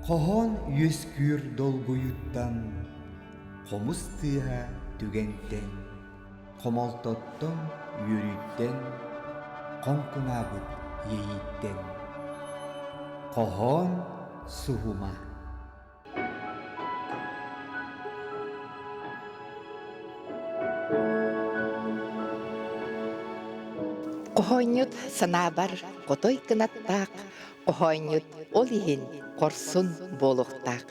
Хоһоон үөскүүр долгуйуттан, хомус тыаһа түгэнтэн, хомолтоттон, үөрүүттэн, хоҥкунаабыт иэйииттэн. Хоһоон суһума. Хоһоонньут санаабар хотой кынаттаах, хоһоонньут ол иһин хорсун буолуохтаах.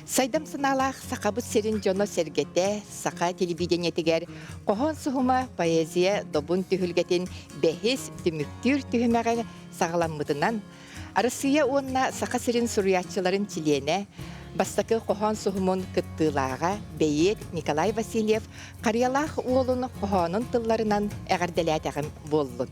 Сайдам санаалаах Сахабыт сирин дьоно-сэргэтэ саха телевидениетигэр хоһоон суһума поэзия добун түһүлгэтин бэһис түмүктүүр түһүмэҕэ саҕаламмытынан Арассыыйа уонна Саха сирин суруйааччыларын чилиэнэ, бастакы хоһоон суһумун кыттыылааҕа бэйиэт Николай Васильев Харыйалаах уолун хоһоонун тылларынан эҕэрдэлээтэҕим буоллун.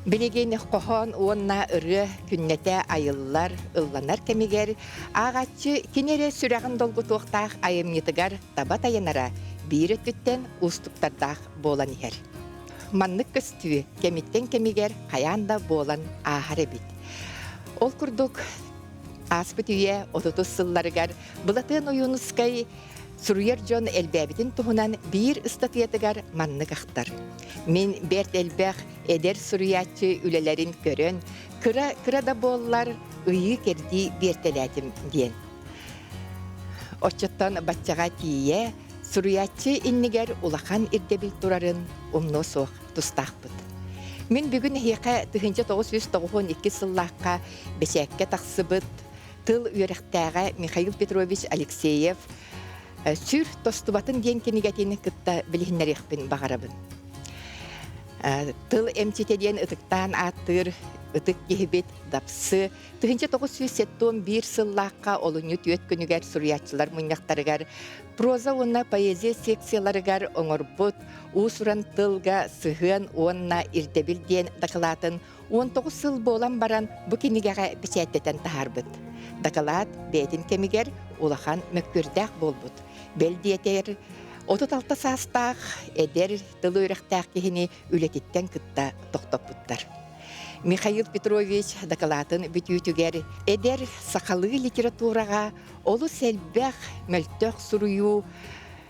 Билигин хоһоон уонна ырыа күннэтэ айыллар, ылланар кэмигэр ааҕааччы кини эрэ сүрэҕин долгутуохтаах айымньытыгар таба тайанара биир өттүттэн уустуктардаах буолан иһэр. Маннык көстүү кэмиттэн кэмигэр хайаан да буолан ааһар эбит. Ол курдук, ааспыт үйэ отутус сылларыгар Былатыан Ойуунускай суруйар дьон элбээбитин туһунан биир ыстатыйатыгар маннык ахтар. Мин бэрт элбэх эдэр суруйааччы үлэлэрин көрөн, кыра-кыра да буоллар ыйыы-кэрдии биэртэлээтим диэн. Оччоттон баччаҕа тиийэ суруйааччы иннигэр улахан ирдэбил турарын умнуо суох тустаахпыт. Мин бүгүн эһиэхэ 1992 сыллаахха бэчээккэ тахсыбыт тыл үөрэхтээҕэ Михаил Петрович Алексеев Сүр тостубатын диэн кинигэтин кытта билиһиннэриэхпин баҕарабын. Тыл эмчитэ диэн ытыктаан ааттыыр ытык киһибит Дапсы 1971 сыллаахха олунньу түөрт күнүгэр суруйааччылар мунньахтарыгар проза уонна поэзия секцияларыгар оҥорбут уус-уран тылга сыһыан уонна ирдэбил диэн дакылаатын 19 сыл буолан баран бу кинигэҕэ бэчээттэтэн таһаарбыт. Дакылаат бэйэтин кэмигэр улахан мөккүөрдээх буолбут. Бэл диэтэр, 36 саастаах эдэр тыл үөрэхтээх киһини үлэтиттэн кытта тохтоппуттар. Михаил Петрович дакылаатын бүтүүтүгэр эдэр сахалыы литератураҕа олус элбэх мөлтөх суруйуу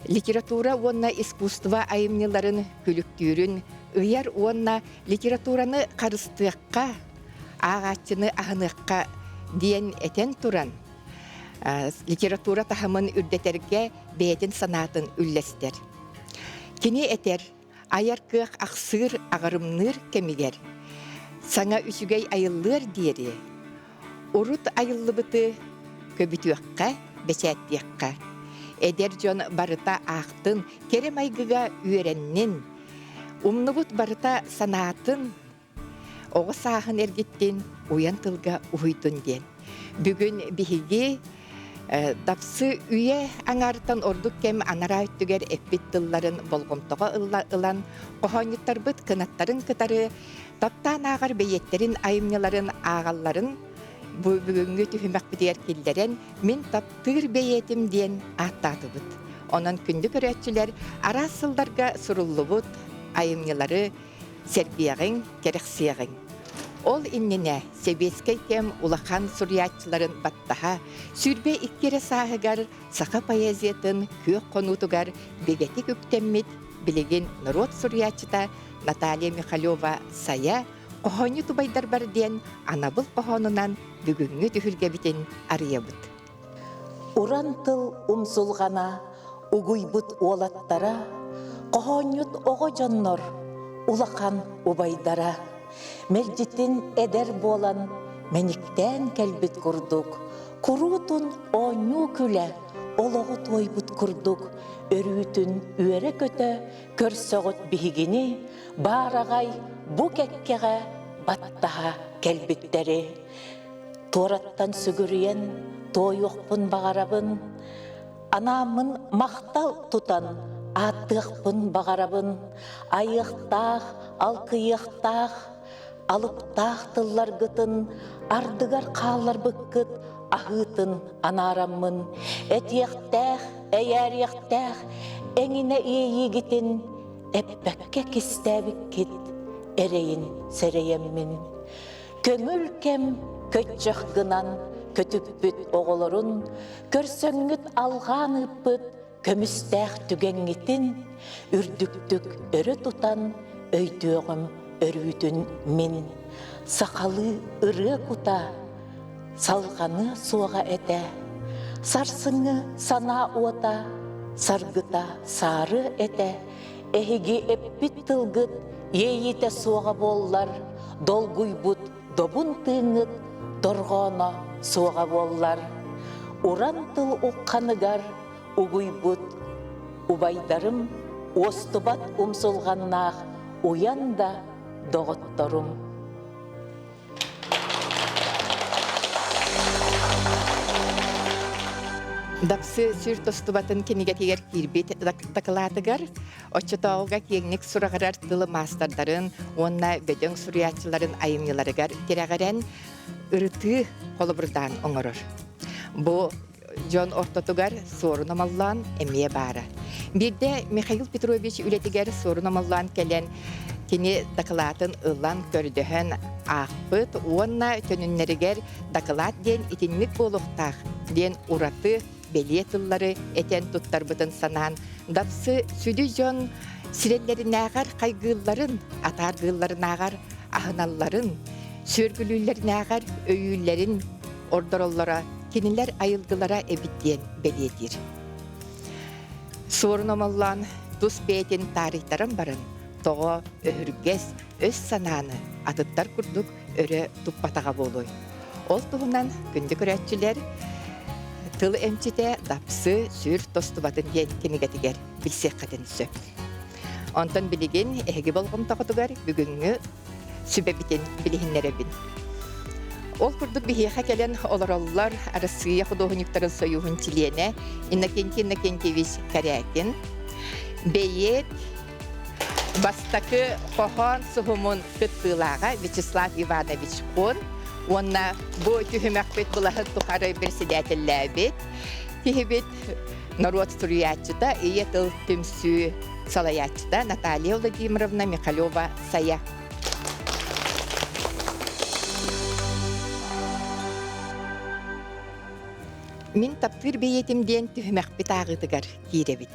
литература уонна искусство айымньыларын күлүктүүрүн ыйар уонна литератураны харыстыахха, ааҕааччыны аһыныахха диэн этэн туран, литература таһымын үрдэтэргэ бэйэтин санаатын үллэстэр. Кини этэр, айар кыах ахсыыр аҕырымныыр кэмигэр саҥа үчүгэй айыллыар диэри урут айыллыбыты көбүтүөххэ, бэчээттиэххэ. Эдэр дьон барыта аахтын, кэрэ майгыга үөрэннин, умнубут барыта санаатын, оҕо сааһын эргиттин, уйан тылга уһуйдун диэн. Бүгүн биһиги Дапсы үйэ аҥаарыттан ордук кэм анараа өттүгэр эппит тылларын болҕомтоҕо ылан, хоһоонньуттарбыт кынаттарын кытары таптаан ааҕар бэйиэттэрин айымньыларын ааҕалларын бу бүгүҥҥү түһүмэхпитигэр киллэрэн «Мин таптыыр бэйиэтим» диэн ааттаатыбыт. Онон күндү көрөөччүлэр араас сылларга суруллубут айымньылары сэргиэҕиҥ, кэрэхсиэҕиҥ. Ол иннинэ сэбиэскэй кэм улахан суруйааччыларын баттаһа, 22 эрэ сааһыгар саха поэзиятын күөх хонуутугар бигэтик үктэммит билигин норуот суруйааччыта Наталья Михалева-Сайа «Хоһоонньут убайдарбар» диэн анабыл хоһоонунан бүгүҥҥү түһүлгэбитин арыйабыт. Уран тыл умсулҕана угуйбут уолаттара, хоһоонньут оҕо дьоннор улахан убайдара, мэлдьитин эдэр буолан мэниктээн кэлбит курдук, куруутун оонньуу-күлэ олоҕу туойбут курдук, өрүүтүн үөрэ-көтө көрсөҕүт биһигини, баараҕай бу кэккэҕэ баттаһа кэлбиттэри. Туораттан сүгүрүйэн туойуохпун баҕарабын, анааммын махтал тутан ааттыахпын баҕарабын, айыахтаах, алкыйыахтаах, алыптаах тылларгытын ардыгар хаалларбыккыт аһыытын анаараммын, этиэхтээх, эйээриэхтээх эҥинэ иэйиигитин эппэккэ кистээбиккит эрэйин сэрэйэммин. Көҥүл кэм көччөх гынан. көтүппүт оҕолорун көрсөҥҥүт алҕаан ыыппыт көмүстээх түгэҥҥитин үрдүктүк өрө тутан өйдүөҕүм өрүүтүн мин сахалыы ырыа кута салҕаныа суоҕа этэ сарсыҥҥы санаа уота саргыта саарыа этэ эһиги эппит тылгыт иэйиитэ суоҕа буоллар долгуйбут добун тыыҥҥыт дорҕооно суоҕа буоллар уран тыл ухханыгар угуйбут убайдарым уостубат умсулҕаннаах уйан да доҕотторум. Дапсы сүр тостубатын кинигэтигэр киирбит дакылаатыгар оччотооҕуга киэҥник сураҕырар тылы маастардарын уонна бөдөҥ суруйааччыларын айымньыларыгар тирэҕирэн ырытыы холобурдаан оҥорор. Бу дьон ортотугар Суорун Омоллоон эмиэ баара. Биирдэ Михаил Петрович үлэтигэр Суорун Омоллоон кэлэн кини дакылаатын ылан көрдөһөн аахпыт уонна төнүннэригэр дакылаат диэн итинник буолуохтаах диэн ураты бэлиэ тыллары этэн туттарбытын санаан Дапсы сүдү дьон сирэллэринээҕэр хайгыылларын, атааргыылларынааҕар аһыналларын, сүөргүлүүллэринээҕэр өйүүллэрин ордороллоро кинилэр айылгылара эбит диэн бэлиэтиир. Суорун Омоллоон тус бэйэтин таарыйтаран баран, тоҕо өһүргэс, өс санааны атыттар курдук өрө туппатаҕа буолуой? Ол туһунан күндү көрөөччүлэр тыл эмчитэ Дапсы сүр тостубатын диэн кинигэтигэр билсиэххитин сөп. Онтон билигин эһиги болҕомтоҕутугар бүгүҥҥү сүбэбитин билиһиннэрэбин. Ол курдук биһиэхэ кэлэн олороллор Арассыыйа худуоһунньуктарын сойууһун чилиэнэ Иннокентий Иннокентьевич Корякин, бэйиэт бастакы хоһоон суһумун кыттыылааҕа Вячеслав Иванович Кун уонна бу түһүмэхпит былаһын тухары председателлээбит киһибит норуот суруйааччыта Ийэ тыл түмсүү салайааччыта Наталья Владимировна Михалева-Сайа. Мин таптыыр бэйиэтим диэн түһүмэхпит ааҕыытыгар киирэбит.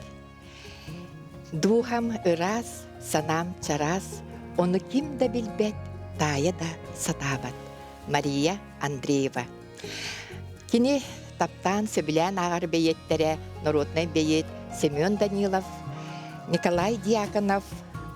Дууһам ыраас, санаам чараас, ону ким да билбэт, таайа да сатаабат. Мария Андреева. Кини таптаан сөбүлээн ааҕар бэйиэттэрэ народнай бэйиэт Семен Данилов, Николай Дьяконов,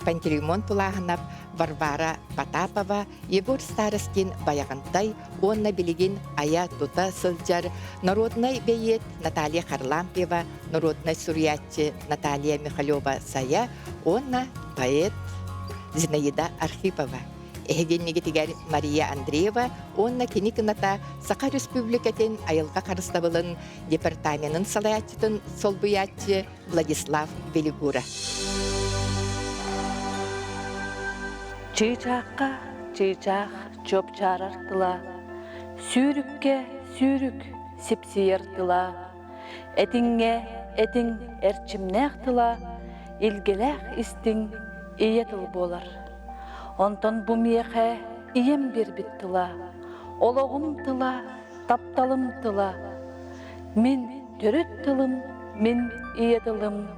Пантелеймон Тулааһынап, Варвара Потапова, Егор Старостин Байаҕантай уонна билигин айа-тута сылдьар народнай бэйиэт Наталья Харлампьева, народнай суруйааччы Наталья Михалева-Сайа уонна поэт Зинаида Архипова. Эһигиннигитигэр Мария Андреева уонна кини кыната Саха Республикатын айылҕа харыстабылын департаменын салайааччытын солбуйааччы Владислав Велигура. Чыычаахха чыычаах чуопчаарар тыла, сүүрүккэ сүүрүк сипсийэр тыла, этиҥҥэ этиҥ эрчимнээх тыла, илгэлээх истиҥ ийэ тыл буолар. Онтон бу миэхэ ийэм биэрбит тыла, олоҕум тыла, тапталым тыла. Мин төрүт тылым, мин ийэ тылым,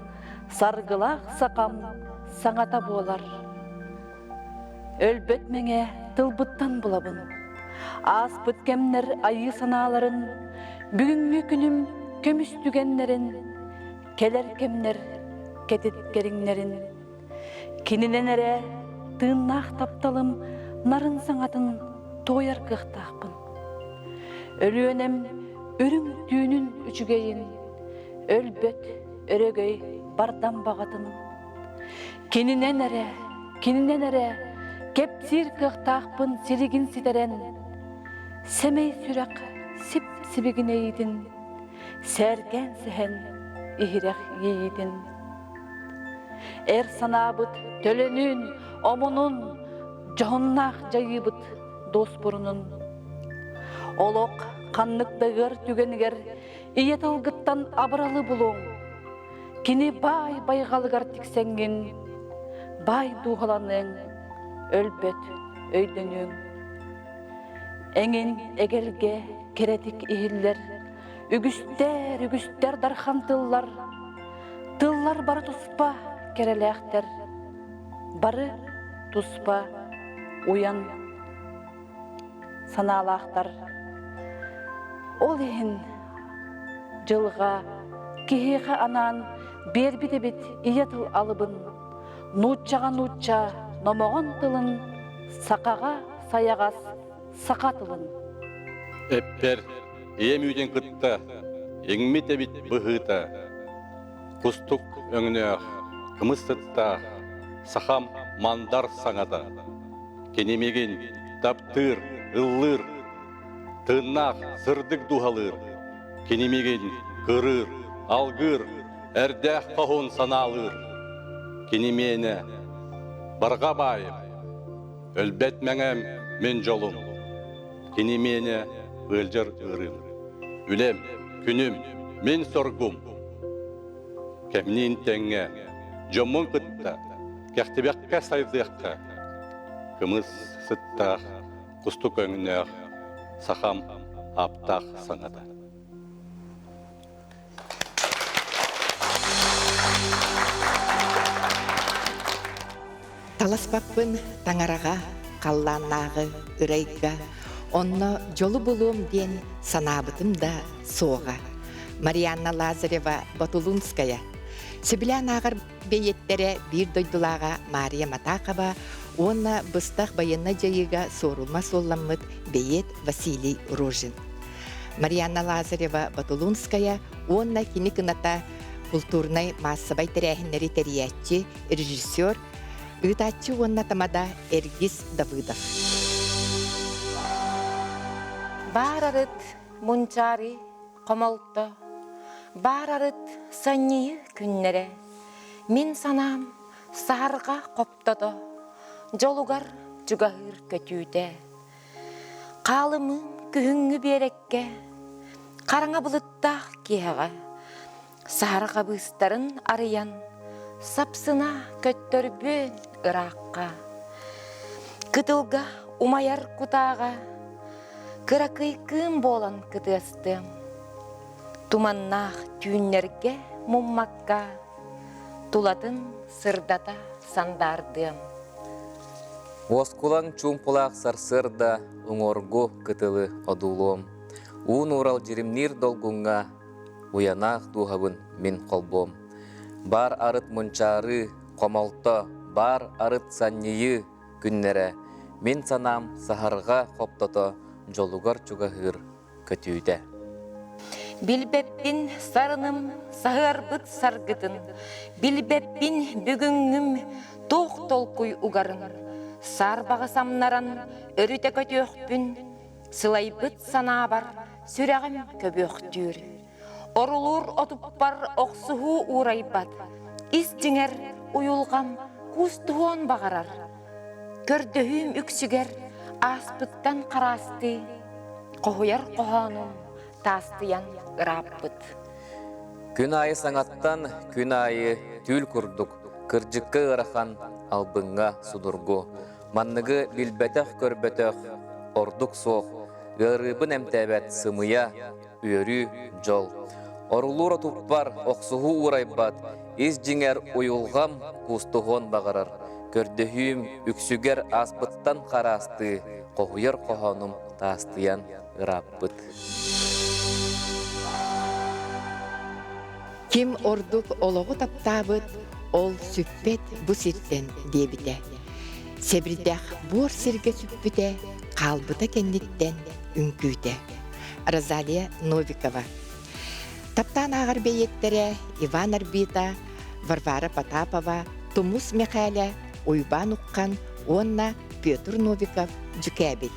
саргылаах сахам саҥата буолар. Өлбөт мэҥэ тылбыттан булабын. Ааспыт кэмнэр айыы санааларын, бүгүҥҥү күнүм көмүс түгэннэрин, кэлэр кэмнэр кэтит кэриҥнэрин. Кининэн эрэ тыыннаах тапталым нарын саҥатын туойар кыахтаахпын. Өлүөнэм үрүҥ түүнүн үчүгэйин, өлбөт өрөгөй бардам баҕатын. Кининэн эрэ, кининэн эрэ кэпсиир кыахтаахпын силигин ситэрэн, сэмэй сүрэх сип-сибигинэйиитин, сээркээн сэһэн иһирэх иэйиитин. Эр санаабыт төлөнүн, омунун, дьоһуннаах дьайыыбыт дуоспурунун. Олох ханнык да ыар түгэнигэр ийэ тылгыттан абыралы булуоҥ. Кини баай байҕалыгар тиксэҥҥин, баай дууһаланыаҥ, өлбөт өйдөнүөҥ. Эҥин эгэлгэ. кэрэтик иһиллэр, үгүстэр, үгүстэр дархан тыллар, тыллар бары туспа кэрэлээхтэр, бары туспа уйан санаалаахтар. Ол иһин дьылҕа киһиэхэ анаан биэрбит эбит ийэ тыл алыбын, нууччаҕа нуучча номоҕон тылын, сахаҕа сайаҕас саха тылын. Эппэр ийэм үүтүн кытта иҥмит эбит быһыыта, кустук өҥнөөх, кымыс сыттаах, сахам мандар саҥата. Кини миигин таптыыр, ыллыыр, тыыннаах, сырдык дууһалыыр. Кини миигин кырыыр, алгыыр, эрдээх хоһун санаалыыр. Кини миэнэ барҕа баайым, өлбөт мэҥэм мин дьолум. Кини миэнэ ыалдьар ыарыым, үлэм, күнүм, мин соргум. Кэмниин тэҥҥэ дьоммун кытта кэхтибэккэ сайдыахха, кымыс сыттаах, кустук өҥнөөх сахам аптаах саҥата. Таласпаппын таҥараҕа, халлааннааҕы ырайга, онно дьолу булуом диэн санаабытым да суоҕа. Марианна Лазарева Ботулунская сөбүлээн ааҕар бэйиэттэрэ биир дойдулааҕа Мария Матакова уонна быстах байыаннай дьайыыга суорума суолламмыт бэйиэт Василий Рожин. Марианна Лазарева Ботулунская уонна кини кыната култуурунай маассабай тэрээһиннэри тэрийээччи, режиссер, ыытааччы уонна тамада Эргис Давыдов. Баар арыт мунчаары хомолто, баар арыт санньыйыы күннэрэ, мин санаам саһарҕа хоптото, дьолугар чугаһыыр көтүүтэ. Хаалымыым күһүҥҥү биэрэккэ, хараҥа былыттаах киэһэҕэ, саһарҕа быыстарын арыйан, сапсына көттөрбүөн ыраахха. Кытылга умайар кутааҕа, кыракый кыым буолан кытыастыам. Туманнаах түүннэргэ муммакка, тулатын сырдата сандаардыам. Уоскулаҥ чуумпулаах сарсыарда уҥуоргу кытылы одуулуом. Уун уурал дьиримниир долгуҥҥа уйанаах дууһабын мин холбуом. Баар арыт мунчаарыы, хомолто, баар арыт санньыйыы күннэрэ мин санаам саһарҕа хоптото дьолугар чугаһыыр көтүүтэ. Билбэппин сарыным саһыарбыт саргытын, Билбэппин бүгүҥҥүм туох толкуй угарын, Саарбаҕы самнаран өрүтэ көтүөхпүн, Сылайбыт санаабар сүрэҕим көбүөхтүүр. Орулуур отуппар охсуһуу уурайбат, Ис дьиҥэр уйулҕам куустуһуон баҕарар. Көрдөһүүм үксүгэр ааспыттан хараастыы, Хоһуйар хоһоонум таастыйан ырааппыт. Күн аайы саҥаттан күн аайы түүл курдук, кырдьыкка ыарахан, албыҥҥа судургу. Манныгы билбэтэх-көрбөтөх ордук суох, ыарыыбын эмтээбэт сымыйа, үөрүү, дьол. Орулуур отуппар охсуһуу уурайбат, ис дьиҥэр уйулҕам куустуһуон баҕарар. Көрдөһүүм үксүгэр ааспыттан хараастыы, хоһуйар хоһоонум таастыйан ырааппыт. Ким ордук олоҕу таптаабыт, ол сүппэт бу сиртэн диэбитэ. Сэбирдэх буор сиргэ сүппүтэ, хаалбыта кэнниттэн үҥкүүтэ. Розалия Новикова. Таптаан ааҕар бэйиэттэрэ Иван Арбита, Варвара Потапова, Тумус Мэхээлэ, Уйбаан Уххан уонна Петр Новиков Дьүкээбил.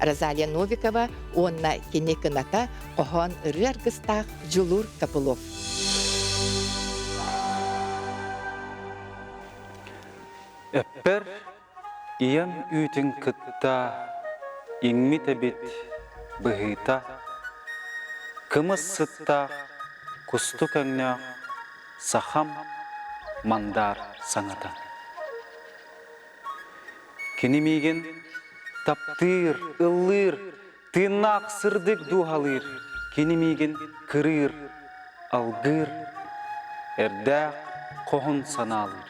Розалия Новикова уонна кини кыната хоһоон ырыа аргыстаах Дьулуур Копылов. Эппэр ийэм үүтүн кытта иҥмит эбит быһыыта, кымыс сыттаах кустук өҥнөөх сахам мандар саҥата. Кини миигин таптыыр, ыллыыр, Тыыннаах сырдык дууһалыыр, кини миигин кырыыр, алгыыр, эрдээх хоһун санаалыыр.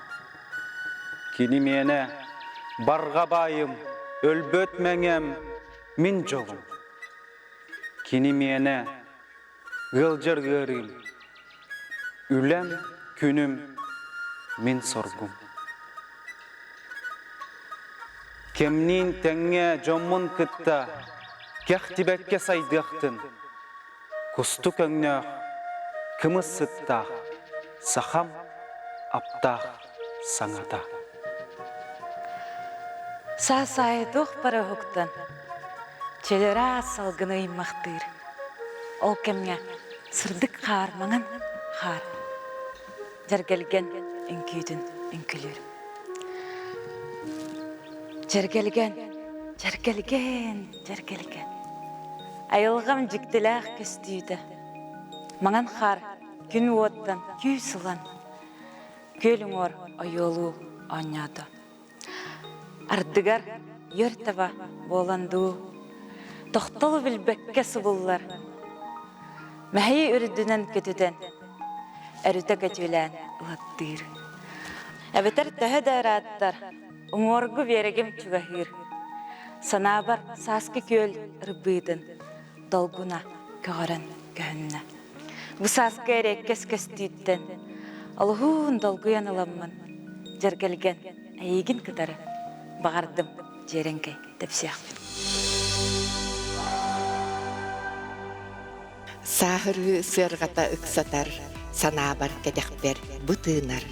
Кини миэнэ, барҕа баайым, өлбөт мэҥэм, мин дьолум. Кини миэнэ, ыалдьар ыарыым, үлэм, күнүм, мин соргум. Кэмниин тэҥҥэ дьоммун кытта кэхтибэккэ сайдыахтын, кустук өҥнөөх, кымыс сыттаах сахам аптаах саҥата. Саас аайы туох бары уһуктан, чөлөрө салгыны ыймахтыыр. Ол кэмҥэ сырдык хаар маҥан хаар дьэргэлгэн үҥкүүтүн үҥкүлүүр. Дьэргэлгэн, дьэргэлгэн, дьэргэлгэн. Айылҕам дьиктилээх көстүүтэ. Маҥан хаар күн уоттан күүс ылан, күөл уҥуор ойуолуу оонньоото. Ардыгар үөр таба буолан дуу, тохтолу билбэккэ субуллар. Мэһэйи үрдүнэн көтүтэн, өрүтэ көтүөлээн ылаттыыр. Эбэтэр төһө да ырааттар, уҥуоргу биэрэгим чугаһыыр. Санаабар сааскы күөл ырбыытын долгуна көҕөрөн көһүннэ. Бу сааскы эриэккэс көстүүттэн олуһуун долгуйан ыламмын, дьэргэлгэн эйигин кытары баҕардым дьиэрэҥкэй тэпсиэхпин. Сааһырыы сыарҕата ыксатар, санаабар кэтэхпэр бу тыынар.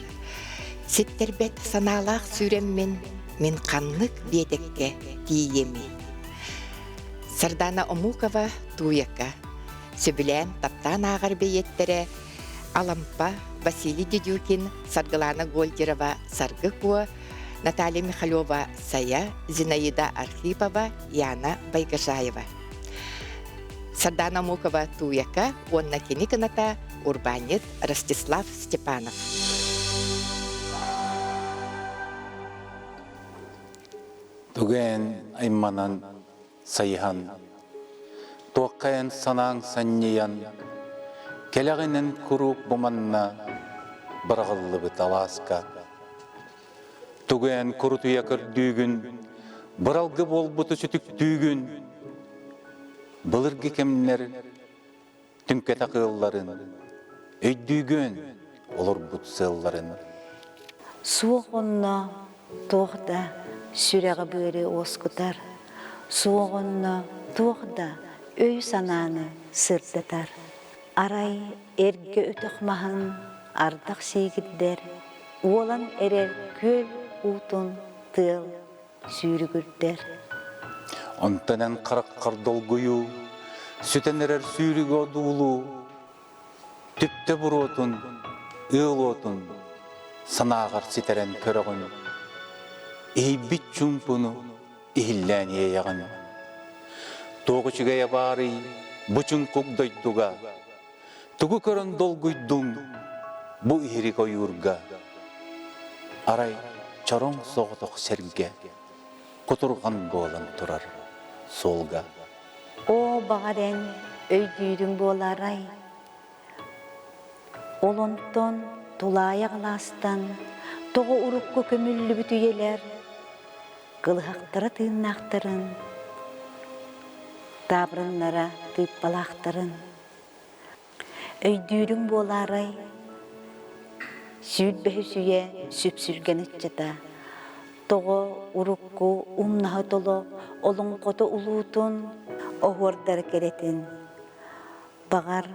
Ситтэрбэт санаалаах сүүрэммин, мин ханнык биэтэккэ тиийиэмий? Сардаана Омукова Тууйака сөбүлээн таптаан ааҕар бэйиэттэрэ Алампа, Василий Дедюкин, Саргылана Гольдерова Саргы Куо, Наталья Михалева Сайа, Зинаида Архипова, Яна Байгажаева. Сардаана Омукова Тууйака уонна кини кыната урбаанньыт Ростислав Степанов. Тугэн айманан сайыһан, туохха эн санааҥ санньыйан, кэлэҕинэн куруук бу манна быраҕыллыбыт алааска. Тугу эн курутуйа көрдүүгүн, быралгы буолбуту сүтүктүүгүн, былыргы кэмнэр түҥкэтэх ыалларын, өйдүүгүн олорбут сыалларын. Суох онно туох да сүрэҕи-быары уоскутар, суох онно туох да өй-санааны сырдатар. Арай эргэ өтөх маһын ардах сиигирдэр, уолан эрэр күөл уутун тыал сүүрүгүрдэр. Онтон эн хараххар долгуйуу, сүтэн эрэр сүүрүгү одуулуу, түптэ буруотун, ыал уотун санааҕар ситэрэн көрөҕүн. Иһийбит чуумпуну иһиллээн иэйэҕин. Туох үчүгэйэ баарый бу чуҥкук дойдуга? Тугу көрөн долгуйдуҥ бу иһирик ойуурга? Арай чороҥ соҕотох сэргэ кутурҕан буолан турар суолга. Оо, баҕар эн өйдүүрүҥ буолаарай? Ол онтон тулаайах алаастан тоҕо урукку көмүллүбүт үйэлэр кылыһахтара тыыннаахтарын, таабырыннара тыыппалаахтарын Өйдүүрүҥ буолаарай, сүүрбэһис үйэ сүпсүлгэн ыччата тоҕо урукку умнаһа толо олоҥхото улуутун, оһуордара кэрэтин. Баҕар,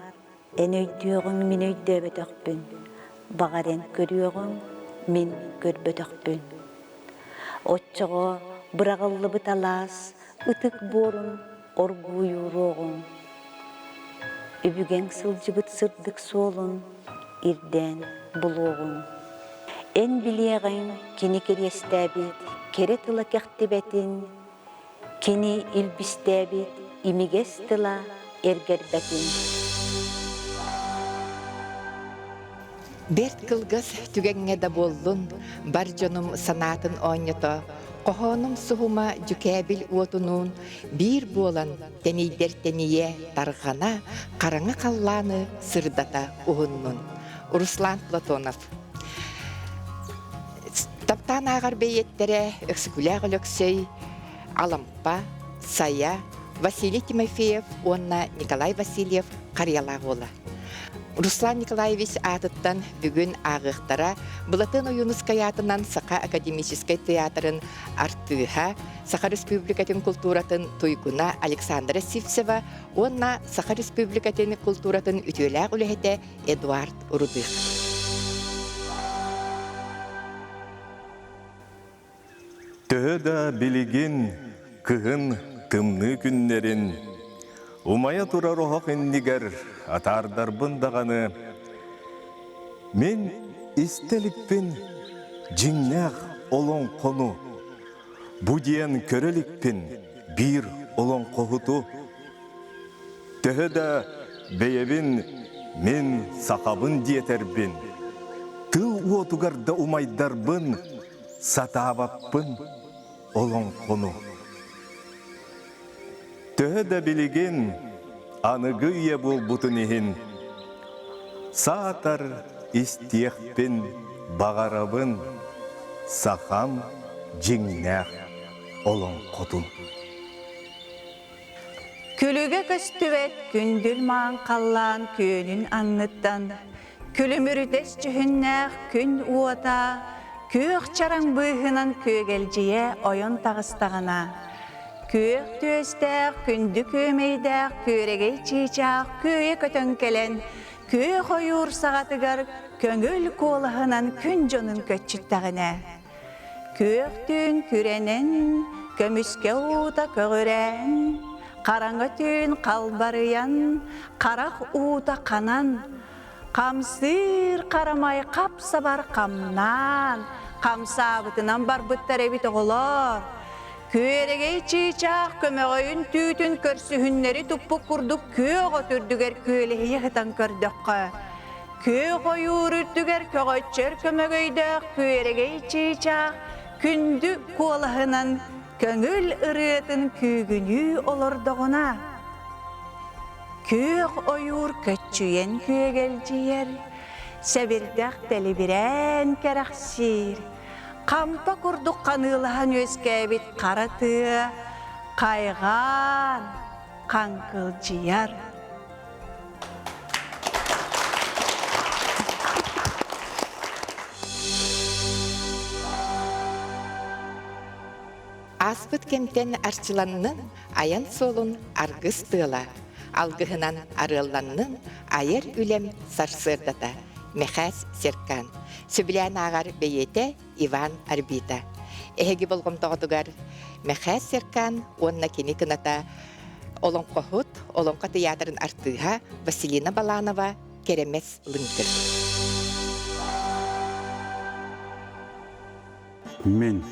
эн өйдүөҕүҥ мин өйдөөбөтөхпүн, баҕар эн көрүөҕүҥ мин көрбөтөхпүн. Оччоҕо быраҕыллыбыт алаас ытык буорун оргууйууруоҕуҥ, үбүгэҥ сылдьыбыт сырдык суолун ирдээн булуоҕуҥ. Эн билиэҕиҥ кини кириэстээбит кэрэ тыла кэхтибэтин, кини илбистээбит имигэс тыла эргэрбэтин. Бэрт кылгас түгэҥҥэ да буоллун, бар дьонум санаатын оонньото, Хоһоонум суһума дьүкээбил уотунуун биир буолан тэнийдэр тэнийэ тарҕана хараҥа халлааны сырдата уһуннун. Руслан Платонов Таптаан ааҕар бэйиэттэрэ Өксөкүлээх Өлөксөй, Алампа, Сайа, Василий Тимофеев уонна Николай Васильев Харыйалаах уола. Руслан Николаевич аатыттан бүгүн ааҕыахтара Былатыан Ойуунускай аатынан Саха академическай театрын артыыһа, Саха Республикатын култууратын туйгуна Александра Сивцева уонна Саха Республикатын култууратын үтүөлээх үлэһитэ Эдуард Рудых. Төһө да билигин кыһын тымныы күннэрин умайа турар оһох иннигэр атаардарбын даҕаны мин истэ иликпин дьиҥнээх олоҥхону бу диэн көрө иликпин биир олоҥхоһуту Төһө да бэйэбин мин сахабын диэтэрбин, тыл уотугар да умайдарбын сатаабаппын олоҥхону. Төһө да билигин аныгы үйэ буолбутун иһин, саатар истиэхпин баҕарабын сахам дьиҥнээх олоҥхотун. Күлүгэ көстүбэт күндүл маан халлаан күөнүн анныттан күлүмүрүтэс дьүһүннээх күн уота күөх чараҥ быыһынан күөгэлдьийэ ойон таҕыстаҕына, күөх түөстээх күндү күөмэйдээх күөрэгэй чыычаах күөйэ көтөн кэлэн күөх ойуур саҕатыгар көҥүл куолаһынан күн дьонун көччүттэҕинэ, Күөх түүн күрэнэн, көмүскэ уута көҕүрээн, хараҥа түүн халбарыйан, харах уута ханан, хамсыыр харамай хап-сабар хамнаан, хамсаабытынан барбыттар эбит оҕолоор. Күөрэгэй чыычаах көмөҕөйүн түүтүн көрсүһүннэри туппут курдук күөх от үрдүгэр күөлэһийэ сытан көрдөххө, Күөх ойуур үрдүгэр көҕөччөр көмөгөйдөөх күөрэгэй чыычаах күндү куолаһынан көҥүл ырыатын күүгүнүү олордоҕуна, күөх ойуур көччүйэн күөгэлдьийэр, сэбирдэх тэлибирээн кэрэхсиир, хампа курдук ханыылаһан үөскээбит хара тыа хайҕаан хаҥкылдьыйар. Ааспыт кэмтэн арчыланнын айан суолун аргыс тыала, алгыһынан арыалланнын айар үлэм сарсыардата Мэхээс Серкан. Сөбүлээн ааҕар бэйиэтэ Иван Арбита. Эһиги болҕомтоҕутугар Мэхээс Серкан уонна кини кыната олоҥхоһут, Олоҥхо тыйаатырын артыыһа Василина Баланова Кэрэмэс Лыҥкыр. Мин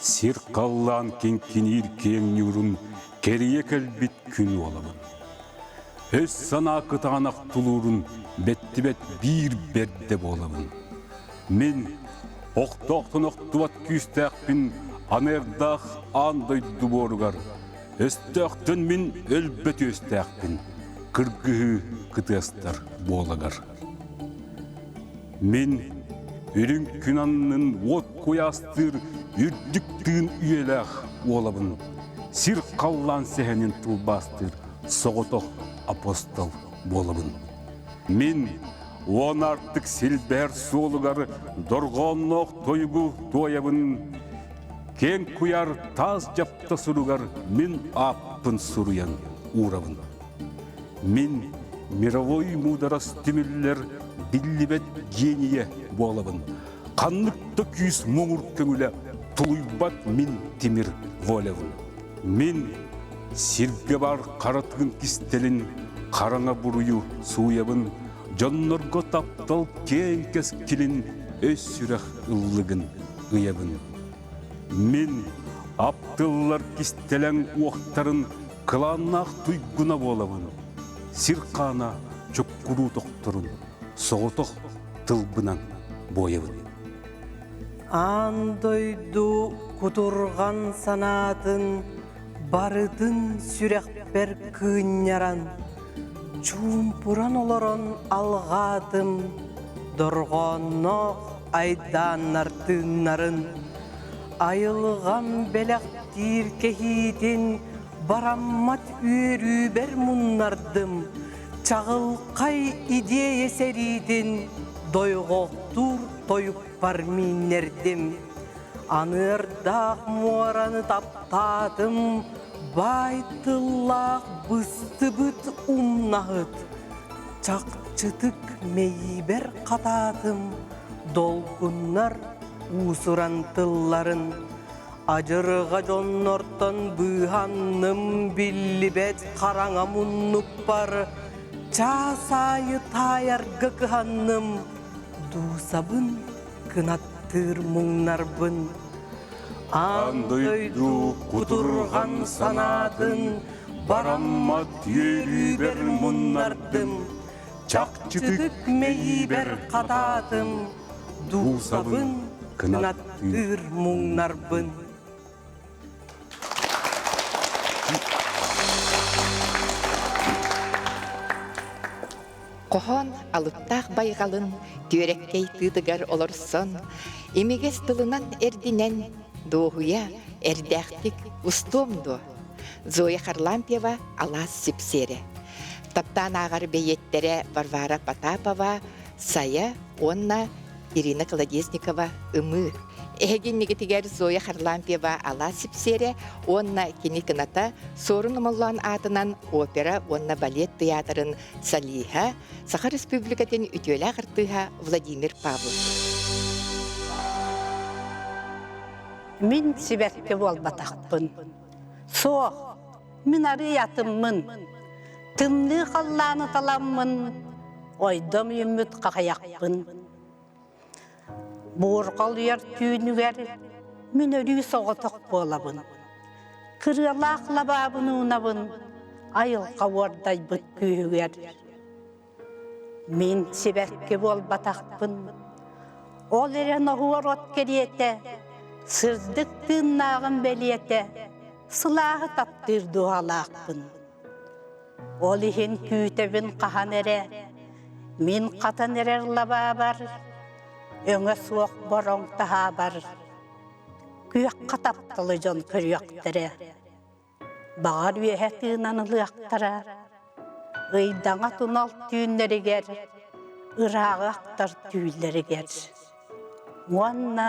сир халлаан киҥкиниир киэҥ ньуурун кэрийэ кэлбит күн уолабын. Өс санаа кытаанах тулуурун бэттибэт биир бэрдэ буолабын. Мин охтоохтон охтубат күүстээхпин анырдаах аан дойду буоругар Өстөөхтөн мин өлбөт үөстээхпин, кыргыһыы кытыастар буолагар. Мин үрүҥ күн аннын уот куйаастыыр үрдүк тыын үйэлээх уолабын, сир халлаан сэһэнин тылбаастыыр соҕотох апостол буолабын. Мин уон артык силбэһэр суолугар дорҕоонноох тойугу туойабын, Киэҥ куйаар таас дьапта суругар мин ааппын суруйан уурабын. Мин мировой муударас түмүллэр биллибэт генийэ буолабын. Ханнык да күүс муҥур көҥүлэ тулуйбат мин тимир волябын. Мин сиргэ баар хара тыын кистэлин хараҥа буруйу сууйабын, дьоннорго таптал киэҥ кэскилин өс сүрэх ыллыгын ыйабын. Мин аптыллар кистэлэҥ уохтарын кылааннаах туйгуна буолабын. Сир хаана чуккуруу тохторун соҕотох тылбынан буойабын. Аан дойду кутурҕан санаатын барытын сүрэхпэр кыынньаран, чуумпуран олорон алҕаатым, дорҕоонноох айдааннар тыыннарын, айылҕам бэлэхтиир кэһиитин бараммат үөрүүбэр муннардым, чаҕылхай идиэйэ сэриитин дойҕохтуур тойукпар мииннэрдим. Аныардаах муораны таптаатым, баай тыллаах быстыбыт умнаһыт, чахчытык мэйиибэр хатаатым, долгуннар уусуран тылларын. Адьырҕа дьоннортон быыһанным биллибэт хараҥа муннукпар, чаас аайы таайарга кыһанным, дуусабын кынаттыыр муҥнарбын. Аан дойду кутурҕан санаатын бараммат үөрүүбэр муннардым, чахчытык мэйиибэр хатаатым, дуусабын кынаттыыр муҥнарбын. Хоһоон алыптаах байҕалын түөрэккэй тыытыгар олорсон, имигэс тылынан эрдинэн дуоһуйа эрдээхтик устуом дуо? Зоя Харлампьева алаас сипсиэрэ. Таптаан ааҕар бэйиэттэрэ Варвара Потапова, Сайа уонна Ирина Колодезникова Ымыы. Эһиги иннигитигэр Зоя Харлампьева Алаас сипсиэрэ уонна кини кыната Суорун Омоллоон аатынан опера уонна балет тыйаатырын солиһа, Саха Республикатын үтүөлээх артыыһа Владимир Павлов. Мин сибэкки буолбатахпын. Суох, мин арыый атыммын. Тымныы халлааны таламмын, ойдом үүммүт хахайахпын. Буурҕал уйар түүнүгэр мин өрүү соҕотох буолабын. Кырыалаах лабаабын уунабын айылҕа уордайбыт күүһүгэр. Мин сибэкки буолбатахпын, ол эрэн оһуор от кэриэтэ, сырдык тыыннааҕым бэлиэтэ, сылааһы таптыыр дууһалаахпын. Ол иһин күүтэбин хаһан эрэ, мин хатан эрэр лабаабар, өҥө суох бороҥ таһаабар, күөххэ тапталы дьон көрүөхтэрэ, баҕар үөһэ тыынан ылыахтара, ыйдаҥа тунал түүннэригэр, ырааҕы ахтар түүллэригэр. Уонна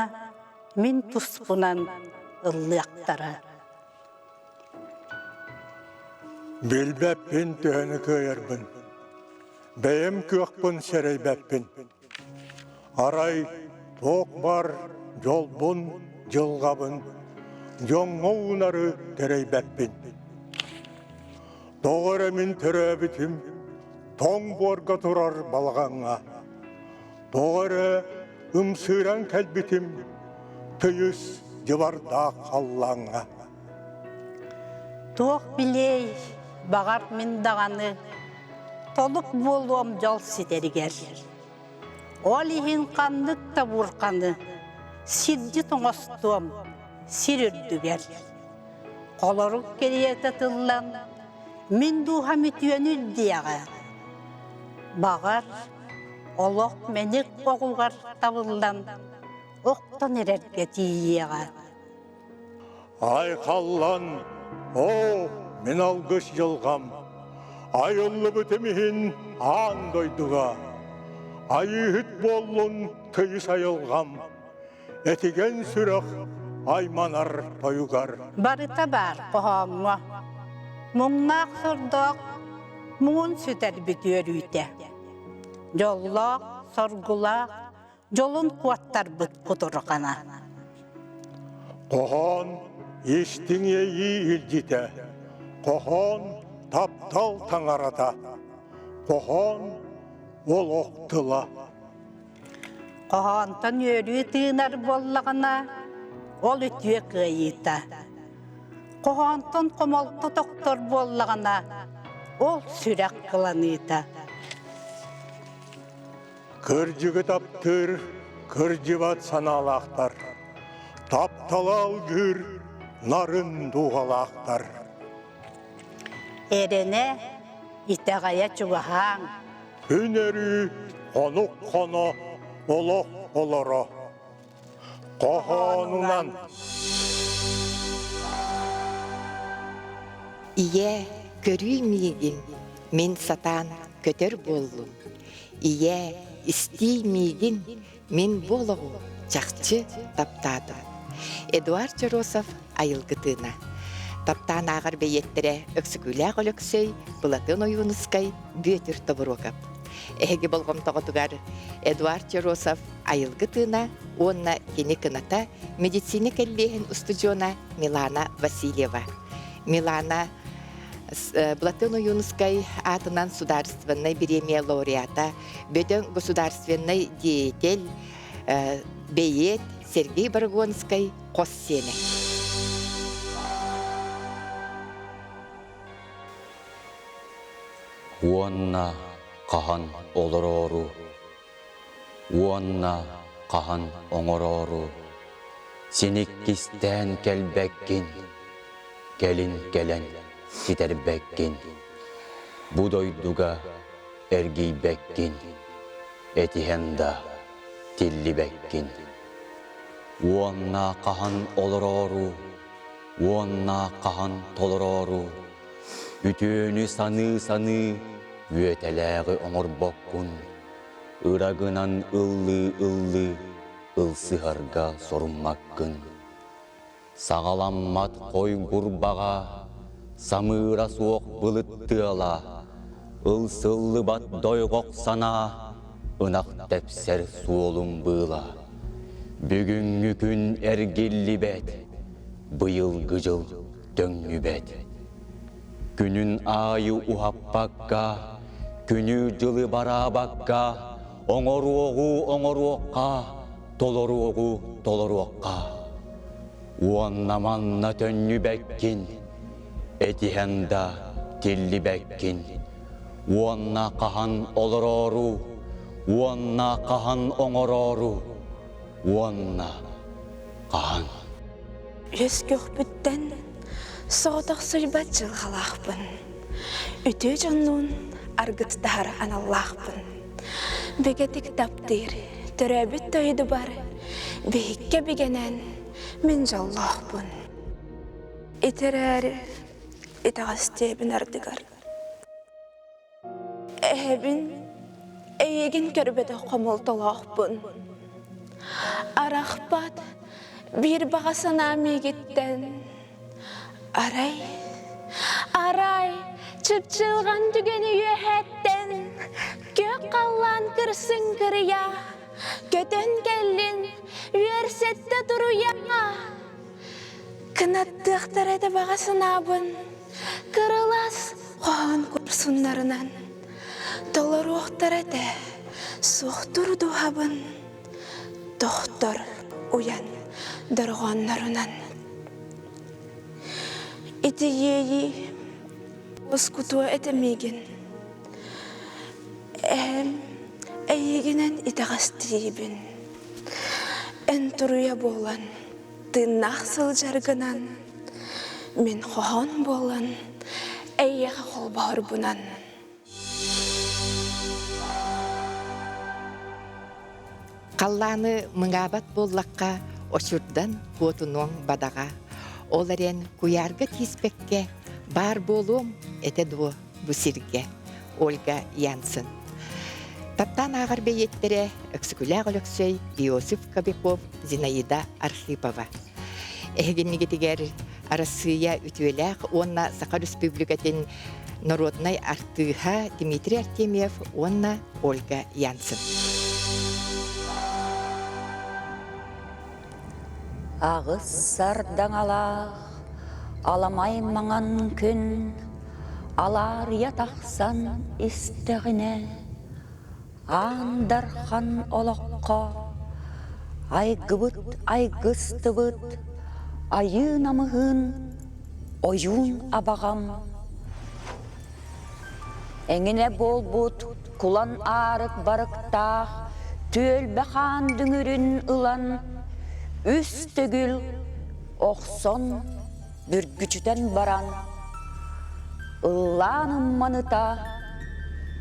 мин туспунан ыллыахтара. Билбэппин төһөнү кыайарбын, бэйэм кыахпын сэрэйбэппин. Арай туох баар дьолбун, дьылҕабын дьоҥҥо уунары тэрэйбэппин. Тоҕо эрэ мин төрөөбүтүм тоҥ буорга турар балаҕаҥҥа. Тоҕо эрэ ымсыыран кэлбитим тыйыс дьыбардаах халлааҥҥа. Туох билиэй, баҕар мин даҕаны толук буолуом дьол ситэригэр. Ол иһин ханнык да буурханы сирдьит оҥостуом сир үрдүгэр. Холорук кэриэтэ тыллан, мин дууһам үтүөнү үрдиэҕэ. Баҕар, олох мэник оҕугар табыллан, охтон эрэргэ тиийиэҕэ. Айхаллан, оо, мин алгыс дьылҕам, айыллыбытым иһин аан дойдуга, айыыһыт буоллун тыйыс айылҕам, этигэн сүрэх айманар тойугар. Барыта баар хоһооҥҥо, муҥнаах сордоох муҥун сүтэрбит үөрүүтэ, дьоллоох, соргулаах дьолун куоттарбыт кутурҕана. Хоһоон истиҥ иэйии илдьитэ, хоһоон таптал таҥарата, хоһоон олох тыла. Хоһоонтон үөрүү тыынар буоллаҕына, ол үтүө кыайыыта. Хоһоонтон хомолто тохтор буоллаҕына, ол сүрэх кыланыыта. Кырдьыгы таптыыр, кырдьыбат санаалаахтар. Таптала алгыыр нарын дууһалаахтар. Эрэнэ, итэҕэйэ чугаһааҥ. Күн өрүү хонук хоно, олох олоро. Хоһоонунан. Ийэ, көрүүй миигин, мин сатаан көтөр буоллум. Ийэ, истиий миигин, мин бу олоҕу чахчы таптаатым. Эдуард Чоросов айылгытыына. Таптаан ааҕар бэйиэттэрэ Өксөкүүлээх Өлөксөй, Былатыан Ойуунускай, Бүөтүр Тобуруокап. Эһиги болҕомтоҕутугар Эдуард Чоросов айылгы тыына уонна кини кыната медицина кэллиэһин устудьуона Милана Васильева. Милана Платон Ойуунускай аатынан судаарыстыбаннай бириэмийэ лауреата, бөдөҥ государственнай деятель, бэйиэт Сергей Борогонскай хос сиэнэ. Уонна хаһан олороору Уонна хаһан оҥороору Син иккистээн кэлбэккин, Кэлин кэлэн ситэрбэккин, Бу дойдуга эргийбэккин, Этиһэн да тиллибэккин. Уонна хаһан олороору, Уонна хаһан толороору Үтүөнү саныы-саныы үөтэлээҕи оҥорбоккун, ыра гынан ыллыы-ыллыы ылсыһарга соруммаккын. Саҕаламмат хой гурбаҕа, самыыра суох былыт тыала, ылсыллыбат дойҕох санаа, ынах тэпсэр суолум быыла. Бүгүҥҥү күн эргиллибэт, быйылгы дьыл төҥнүбэт. Күнүн аайы уһаппакка, күнү-дьылы бараабакка, оҥоруоҕу оҥоруохха, толоруоҕу толоруохха. Уонна манна төннүбэккин, этиһэн да тиллибэккин. Уонна хаһан олороору, уонна хаһан оҥороору, уонна хаһан. Үөскүөхпүттэн соҕотохсуйбат дьылҕалаахпын, үтүө дьоннуун аргыстаһар аналлаахпын. Бигэтик таптыыр, төрөөбүт дойдубар биһиккэ бигэнэн мин дьоллоохпун. Ити эрээри итэҕэстиэбин ардыгар. Эһэбин, эйигин көрбөтөх хомолтолоохпун. Арахпат биир баҕа санаа миигиттэн. Арай, арай, чыпчылҕан түгэни үөһэттэн күөх халлаан кырсын кырыйа, көтөн кэллин, үөрсэттэ туруйа. Кынаттыахтара этэ баҕа санаабын, кырылас хоһоон курсуннарынан толоруохтара этэ суохтур дууһабын тохтор уйан дорҕооннорунан. Ити иэйии уоскутуо этэ миигин. Эһэм эйигинэн итэҕэстиибин. Эн туруйа буолан Тыыннаах сылдьаргынан, мин хоһоон буолан, эйиэхэ холбоһорбунан. Халлааны мыҥаабат буоллахха, очурдан куотунуоҥ бадаҕа. Ол эрэн куйаарга тииспэккэ баар буолуом этэ дуо бу сиргэ? Ольга Янсен. Таптаан ааҕар бэйиэттэрэ Өксөкүлээх Өлөксөй, Иосиф Кобяков, Зинаида Архипова. Эһигиннигитигэр Арассыыйа үтүөлээх уонна Саха Республикатын народнай артыыһа Дмитрий Артемьев уонна Ольга Янсен. Аҕыс сардаҥалаах аламай маҥан күн алаарыйа тахсан истэҕинэ, Аан Дархан олоххо айгыбыт айгыстыбыт айыы намыһын ойуун абаҕам Эҥинэ буолбут кулан аарык барыктаах түөлбэ хаан дүҥүрүн ылан, үс төгүл охсон бүргүчүтэн баран, ыллаан ымманыта,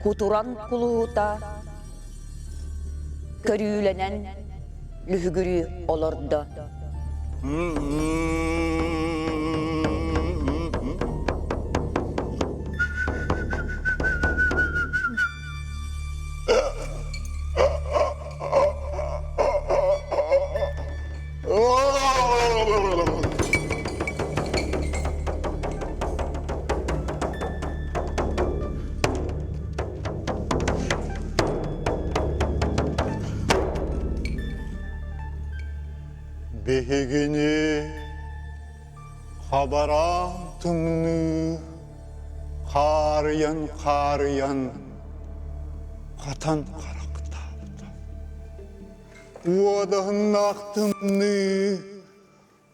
кутуран кулуһута, көрүүлэнэн лүһүгүрүү олордо. Биһигини хабараан тымныы хаарыйан-хаарыйан хатан харахтаабыта. Уодаһыннаах тымныы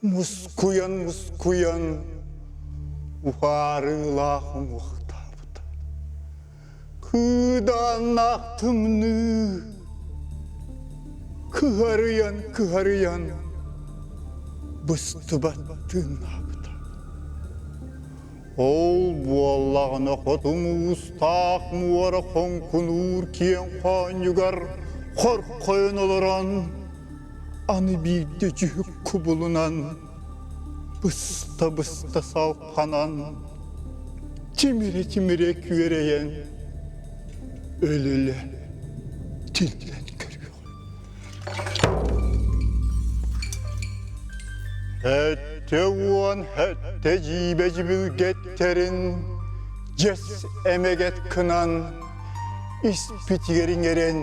мускуйан-мускуйан уһаарыылаах уҥуохтаабыта. Кыыдааннаах тымныы кыһарыйан-кыһарыйан быстыбат тыыннаабыта. Ол буоллаҕына хоту муустаах муора хоҥкунуур киэҥ хоонньугар хорхойон олорон аны биирдэ дьүһүк кубулунан быста-быста салҕанан тимирэ-тимирэ күөрэйэн өлүлэ тиллэн көрүөҕүм. 77 дьиибэ дьибилгэттэрин дьэс эмэгэт кынан испитигэр иҥэрэн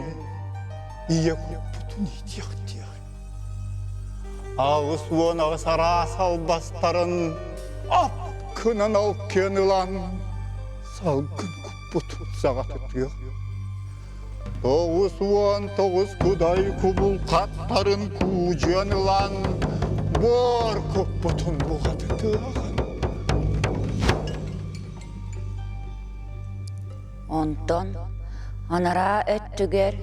ийэ куппутун иитиэхтиэх. 88 араас албастарын ап кынан алкыан ылан салгын куппутун саҕатытыах. 99 кудай кубулхаттарын куудьуйан ылан, буор куппутун буҕатытыаҕын. Онтон анараа өттүгэр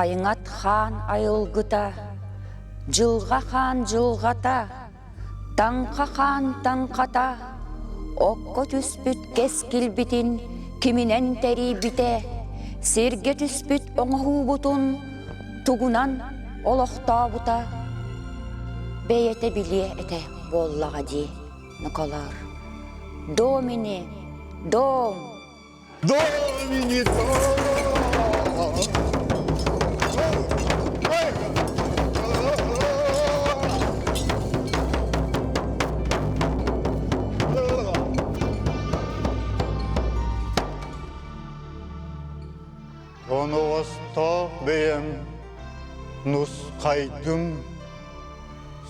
Айыҥат хаан айылгыта, Дьылҕа хаан дьылҕата, Таҥха хаан таҥхата, окко түспүт кэскилбитин киминэн тэрийбитэ, сиргэ түспүт оҥоһуубутун тугунан олохтообута бэйэтэ билиэ этэ буоллаҕа дии, ноколоор. Домини, дом! Домини, дом! Тоноҕостоох бэйэм нусхайдым,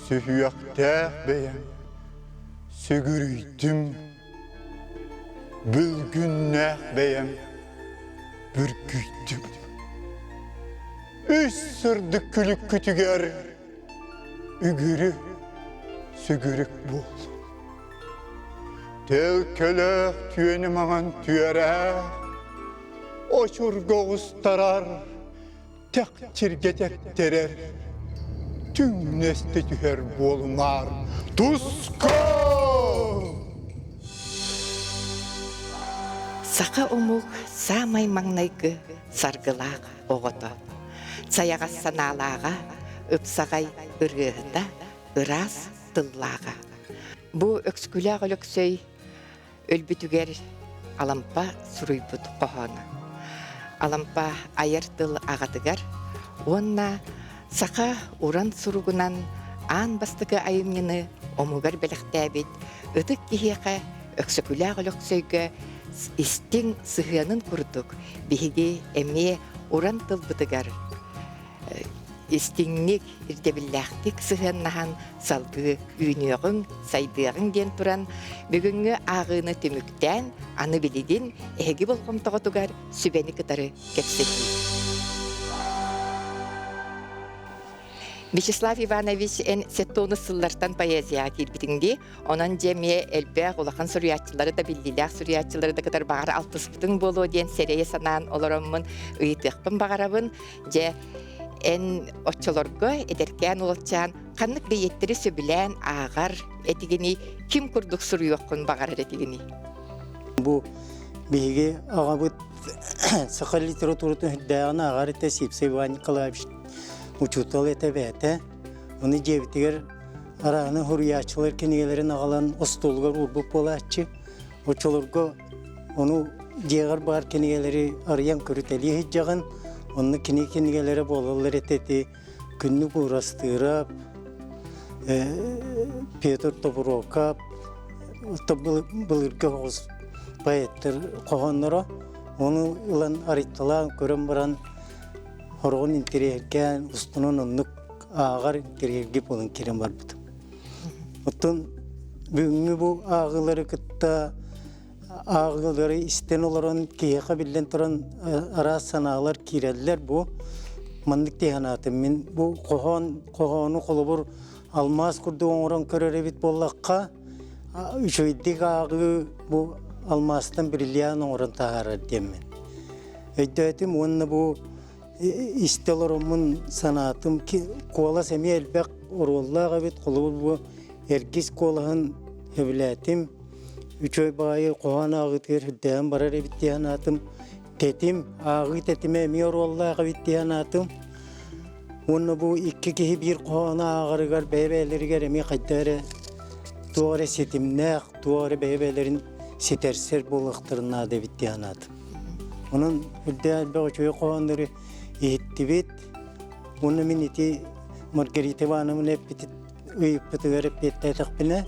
сүһүөхтээх бэйэм сүгүрүйдүм. Бүлгүннээх бэйэм бүркүйдүм. Үс сырдык күлүккүтүгэр үгүрү сүгүрүк буол. Төлкөлөөх түөнү маҥан түөрэ очурга оҕустарар тэхтиргэ тэптэрэр түҥнэстэ түһэр буолумаар туску Саха омук саамай маҥнайгы саргылаах оҕото. Сайаҕас санаалааҕа, ыпсаҕай ырыаһыта, ыраас тыллааҕа. Бу Өксөкүлээх Өлөксөй өлбүтүгэр Алампа суруйбут хоһооно. Алампа айар тыл аҕатыгар уонна саха уран суругунан аан бастакы айымньыны омугар бэлэхтээбит ытык киһиэхэ Өксөкүлээх Өлөксөйгө истиҥ сыһыанын курдук биһиги эмиэ уран тылбытыгар истиҥник, ирдэбиллээхтик сыһыаннаһан салгыы үүнүөҕүҥ, сайдыаҕыҥ диэн туран, бүгүҥҥү ааҕыыны түмүктээн, аны билигин эһиги болҕомтоҕутугар сүбэни кытары кэпсэтии. Вячеслав Иванович, эн сеттону сыллартан поэзияҕа киирбитиҥ дии. Онон дьэ эмиэ элбэх улахан суруйааччылары да биллиилээх суруйааччылары да кытары баҕар алтыспытыҥ буолуо диэн сэрэйэ санаан олороммун ыйытыахпын баҕарабын. Дьэ, эн оччолорго эдэркээн уолчаан Ханнык бэйиэттэри сөбүлээн ааҕар этигиний, ким курдук суруйуоххун баҕарар этигиний? Бу биһиги аҕабыт саха литературатын үрдээҕин ааҕар этэ Сипсей Иван Николаевич учуутал этэ бэйэтэ. Ону дьиэбитигэр арааны суруйааччылар кинигэлэрин аҕалан остуолугар уурбут буолааччы. Оччолорго ону дьиэҕэр баар кинигэлэри арыйан көрүтэлии сылдьаҕын. Онно кини кинигэлэрэ буолаллар этэ ити Күннүк Уурастыырап, Петр Тобуруокап, былыргы оҕус поэттар хоһоонноро. Ону ылан арыйталаан көрөн баран хороҕун интэриэһиргээн устунан оннук ааҕар интэриэһирги буолан киирэн барбытым. Оттон бүгүҥҥү бу ааҕыылары кытта ааҕыылары истэн олорон киһиэхэ биллэн туран араас санаалар киирэллэр бу маннык дии санаатым мин бу хоһоон хоһоону холобур алмаас курдук оҥорон көрөр эбит буоллахха үчүгэйдик ааҕыы бу алмаастан бриллиант оҥорон таһаарар диэммин өйдөөтүм уонна бу истэ олороммун санаатым куолас эмиэ элбэх оруоллаах эбит холобур бу эргис куолаһын сөбүлээтим үчүгэй баҕайы хоһоон ааҕыытыгар үрдээн барар эбит дии санаатым. Тэтим, ааҕыы тэтимэ эмиэ оруоллаах эбит дии санаатым. Уонна бу икки киһи биир хоһоону ааҕарыгар бэйэ-бэйэлэригэр эмиэ хайдах эрэ туох эрэ ситимнээх, туох эрэ бэйэ-бэйэлэрин ситэрсэр буолуохтарын наада эбит дии санаатым. Онон үрдээх элбэх үчүгэй хоһооннору иһиттибит. Уонна мин ити Маргарита Ивановна эппит ыйыппытыгар эппиэттээтэхпинэ,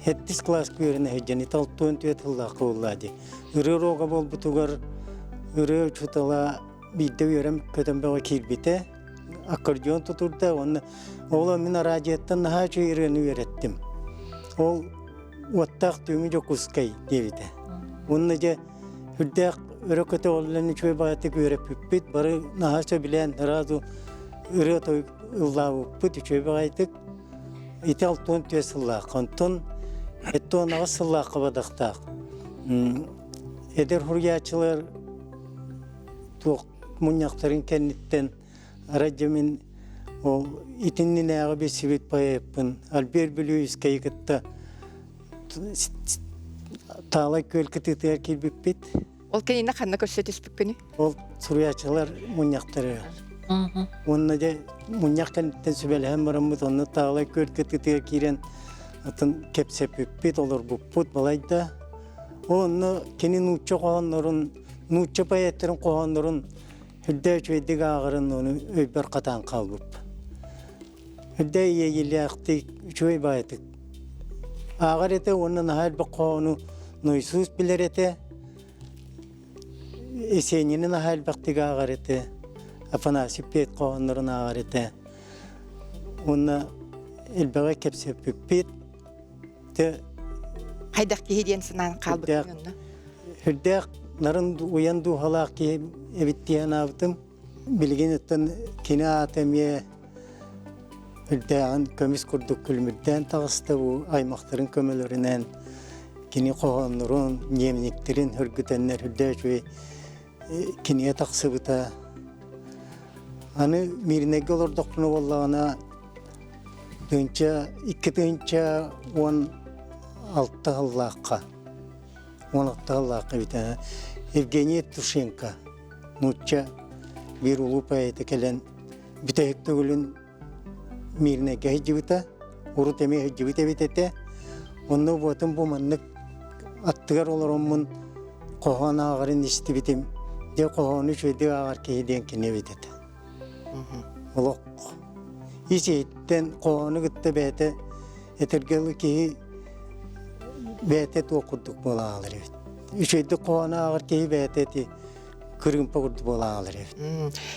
Сэттис кылааска үөрэнэ сылдьан ити 64 сыллаахха буоллаа дии. Ырыа уруога буолбутугар ырыа учуутала биирдэ үөрэн көтөн бөҕө киирбитэ. Аккордеон тутурда уонна ол мин араадьыйаттан наһаа үчүгэй ырыаны үөрэттим. Ол уоттаах түүҥү Дьокуускай диэбитэ. Уонна дьэ үрдээх өрө көтөҕүллэн үчүгэй баҕайытык үөрэппиппит. Бары наһаа сөбүлээн сразу ырыа тойук ыллаабыппыт үчүгэй баҕайытык. Ити 64 сыллаах, онтон 78 сыллаахха бадахтаах. Эдэр суруйааччылар туох мунньахтарын кэнниттэн арай мин ол итиннинээҕи билсибит поэппын Альберт Бүлүүйүскэйи кытта Таалай күөл кытыытыгар киирбиппит. Ол кэннинэ ханна көрсө түспүккүнүй? Ол суруйааччылар мунньахтарыгар. Уонна дьэ мунньах кэнниттэн сүбэлэһэн бараммыт, онно Таалай күөл кытыытыгар киирэн атын кэпсэппиппит, олорбуппут балайда. Ол онно кини нуучча хоһооннорун, нуучча поэттарын хоһооннорун үрдэ үчүгэйдик ааҕарын ону өйбөр хатаан хаалбыппын. Үрдэ иэйиилээхтик, үчүгэй баайытык ааҕар этэ уонна наһаа элбэх хоһоону нойсуус билэр этэ. Есенини наһаа элбэхтик ааҕар этэ. Афанасий Пет хоһооннорун ааҕар этэ. Уонна элбэҕи кэпсэппиппит. Те Хайдах киһи диэн санаан хаалбыккын онно? Үрдээх нарын уйан дууһалаах киһи эбит дии санаабытым. Билигин оттон кини аата эмиэ үрдээҕин көмүс курдук күлүмүрдээн таҕыста бу аймахтарын көмөлөрүнэн кини хоһооннорун, дневниктэрин хөргүтэннэр үрдээх үчүгэй кинигэ тахсыбыта. Аны Мииринэйгэ олордохпуна буоллаҕына тыынча 2016 сыллаахха 16 сыллаахха эбит Евгений Тушенко нуучча биир улуу поэта кэлэн бүтэһик төгүлүн Миирнэйгэ сылдьыбыта, урут эмиэ сылдьыбыт эбит этэ. Онно буотум бу маннык аттыгар олороммун хоһоон ааҕарын истибитим. Дьэ хоһоону үчүгэйдик ааҕар киһи диэн кини эбит этэ. Олох ис-иһиттэн хоһоону кытта бэйэтэ этэргэ дылы киһи бэйэтэ туох курдук буола аалар эбит. Үчүгэйдик хоһоону ааҕар киһи бэйэтэ ити кырыымпа курдук буола аалар эбит.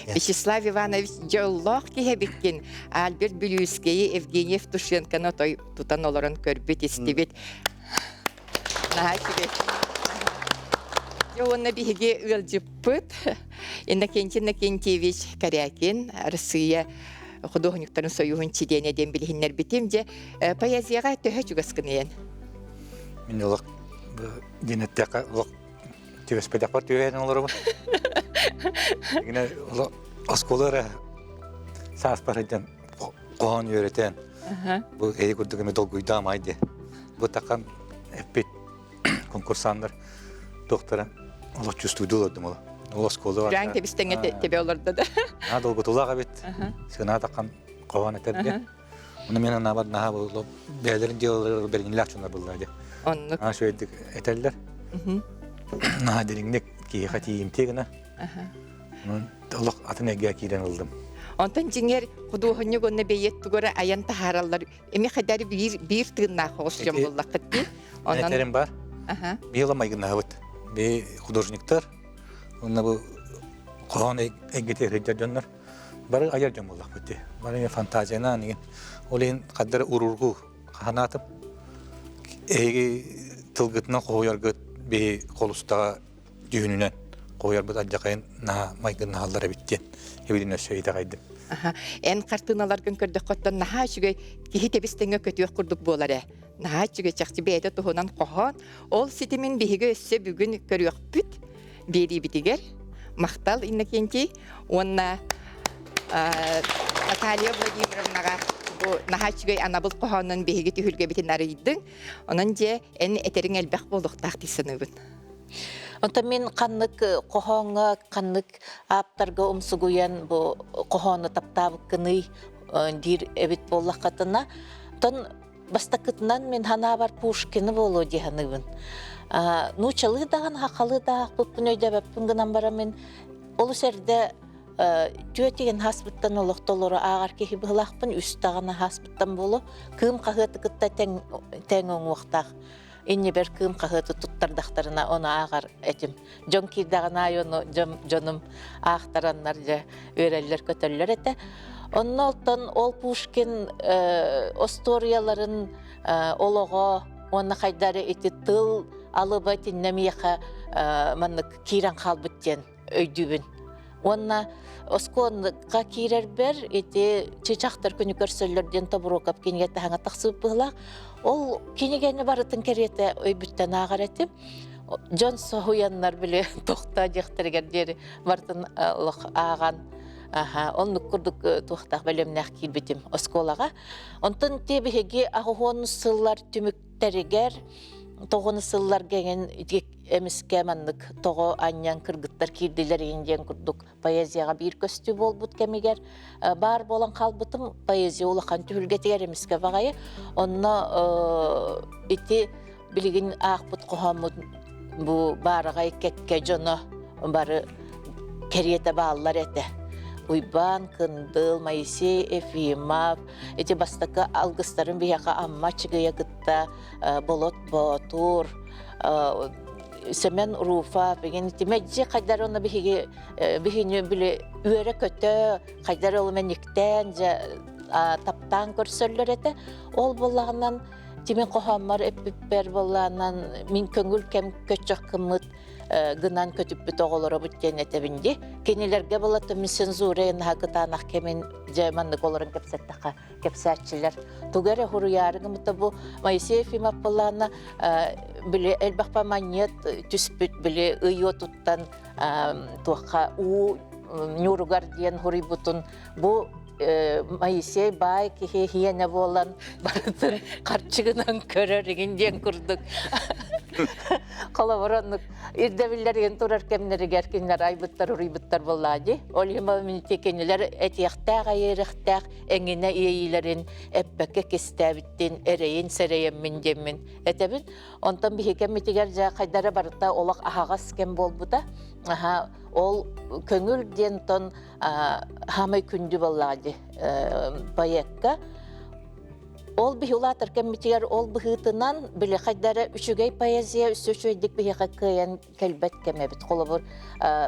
Вячеслав Иванович дьоллоох киһи эбиккин. Альберт Бүлүүскэйи, Евгений Евтушенконы той тутан олорон көрбүт, истибит. Наһаа үчүгэй. Дьэ уонна биһиги ыалдьыппыт Иннокентий Иннокентьевич Корякин, Арассыыйа худуоһунньуктарын союһун чилиэнэ диэн билиһиннэрбитим. Дьэ, поэзияҕа төһө чугаскын ийэн? Мин олох диэн эттэххэ олох түбэспэтэхпэр түбэһэн олоробун. Гинэ олох оскуола эрэ. Сааспар сылдьан хоһоон үөрэтэн бу эһи курдук эми долгуйдаам ай де. Бу такан эппит конкурсаннар туохтара олох чувствуйду олордум ол. Ол оскуола бар. Дьаҥ тэбистэҥэ тебе олордо да. Наһаа долгутуулаах эбит. Сына такан хоһоон этэргэ. Оны мен анаабар наһаа болло бэйэлэрин дьыалаларыгар бэринилээх дьоннор буллаа дии. Оннук. Наһаа үчүгэйдик этэллэр. Наһаа дириҥник киһиэхэ тиийимтиэ гына. Олох атын эйгэ киирэн ыллым. Онтон дьиҥэр худуоһунньук уонна бэйиэт тугу эрэ айан таһаараллар. Эми хайдары биир биир тыыннаах оҕус дьон буллаххыт дии. Онон этэрим бар. Биһи майгыннаһабыт. Би художниктар, уонна бу хоһоон эйгэтигэр сылдьар дьоннор бары айар дьон буоллахпыт дии. Бары фантазиянан игин. Ол иһин хаддары урургу ханаатым. Эһиги тылгытынан хоһуйаргыт биһи холустаҕа дьүһүнүнэн хоһуйарбыт алдьархайын наһаа майгыннаһаллар эбит диэн эбилин өссө итэҕэйдим. Эн хартыыналаргын көрдөххөттөн наһаа үчүгэй киһи тэбис тэҥҥэ көтүөх курдук буолар ээ. Наһаа үчүгэй чахчы бэйэтэ туһунан хоһоон. Ол ситимин биһиги өссө бүгүн көрүөхпүт биэриибитигэр. Махтал Иннокентий уонна Наталья Владимировнаҕа бу наһаа үчүгэй анабыл хоһоонун биһиги түһүлгэбитин арыйдыҥ. Онон дьэ эн этэриҥ элбэх буолуохтаах дии саныыбын. Онтон мин ханнык хоһооҥҥо, ханнык ааптарга умсугуйан бу хоһоону таптаабыккыный диир эбит буоллаххытына, тон бастакытынан мин ханаабар Пушкины буолуо дии саныыбын. Нуучалыы даҕаны, хахалыы да аахпыппын өйдөөбөппүн гынан баран мин олус эрдэ түөтигин хаспыттан олохтолору ааҕар киһи быһылаахпын, үс даҕаны хаспыттан буолуо. Кыым хаһыаты кытта тэҥ тэҥ уҥуохтаах иннибэр кыым хаһыаты туттардахтарына ону ааҕар этим. Дьон киирдэҕин аайы ону дьонум аахтараннар дьэ үөрэллэр-көтөллөр этэ. Онно оттон ол Пушкин остуоруйаларын олоҕо уонна хайдары ити тыл алыба итиннэ миэхэ маннык киирэн хаалбыт диэн өйдүүбүн. Уонна оскуолака киирэрбэр ити чычахтар күнү көрсөллөр диэн Тобуруокап кинигэ таһаҥа тахсыбыт быһылаах. Ол кинигэни барытын кэриэтэ өйбүттэн ааҕар этим. Дьон соһуйаннар били тохтоо диэхтэригэр диэри барытын олох ааҕан аха оннук курдук туохтаах бэлэмнээх киирбитим оскуолаҕа. Онтон те биһиги аҕыһуон сыллар түмүктэригэр тоҕуну сылларга эҥин эмискэ маннык тоҕо анньан кыргыттар киирдилэр иин диэн курдук поэзияҕа биир көстүү буолбут кэмигэр баар буолан хаалбытым поэзия улахан түһүлгэтигэр эмискэ баҕайы онно ити билигин аахпыт хоһооммут бу баараҕай кэккэ дьоно бары кэриэтэ бааллар этэ Уйбаан Кындыл, Моисей Ефимов ити бастакы алгыстарын биһиэхэ Амма Чыгыйа кытта Болот Боотур Сэмэн Руфа деген мэлдьи хайдар оны биһиги биһини били үөрэ-көтө хайдар ол мэниктээн дьэ таптаан көрсөллөр этэ ол буоллаҕынан тимин хоһооммор эппиппэр буоллаанан мин көҥүл кэм көччөх кыммыт гынан көтүппүт оҕолоробут диэн этэбин ди кинилэргэ буолла мин цензура наһаа кытаанах кэмин дьэ маннык олорон кэпсэттэххэ кэпсээччилэр. Тугу эрэ хуруйаары гыммыта бу Моисей Ефимов былаана били элбэх манньыат түспүт били ый уотуттан туохха уу ньууругар диэн хуруйбутун бу Моисей баай киһи хиэнэ буолан барытын харчыгынан көрөр игин диэн курдук холобур оннук ирдэбиллэригин турар кэмнэригэр кинилэр айбыттар уруйбуттар буоллаа дии ол иһин кинилэр этиэхтээх айыырыхтээх эҥинэ иэйиилэрин эппэккэ кистээбиттин эрэйин сэрэйэммин диэммин этэбин. Онтон биһиги кэммитигэр дьэ хайдара барыта олох аһаҕас кэм буолбута. Аха ол көҥүл диэн тон хаамай күндү буоллаҕа дии поэкка. Ол биһи улаатар кэммитигэр ол быһыытынан били хайдара үчүгэй поэзия өссө үчүгэйдик биһиэхэ кыайан кэлбэт кэм эбит. Холобур,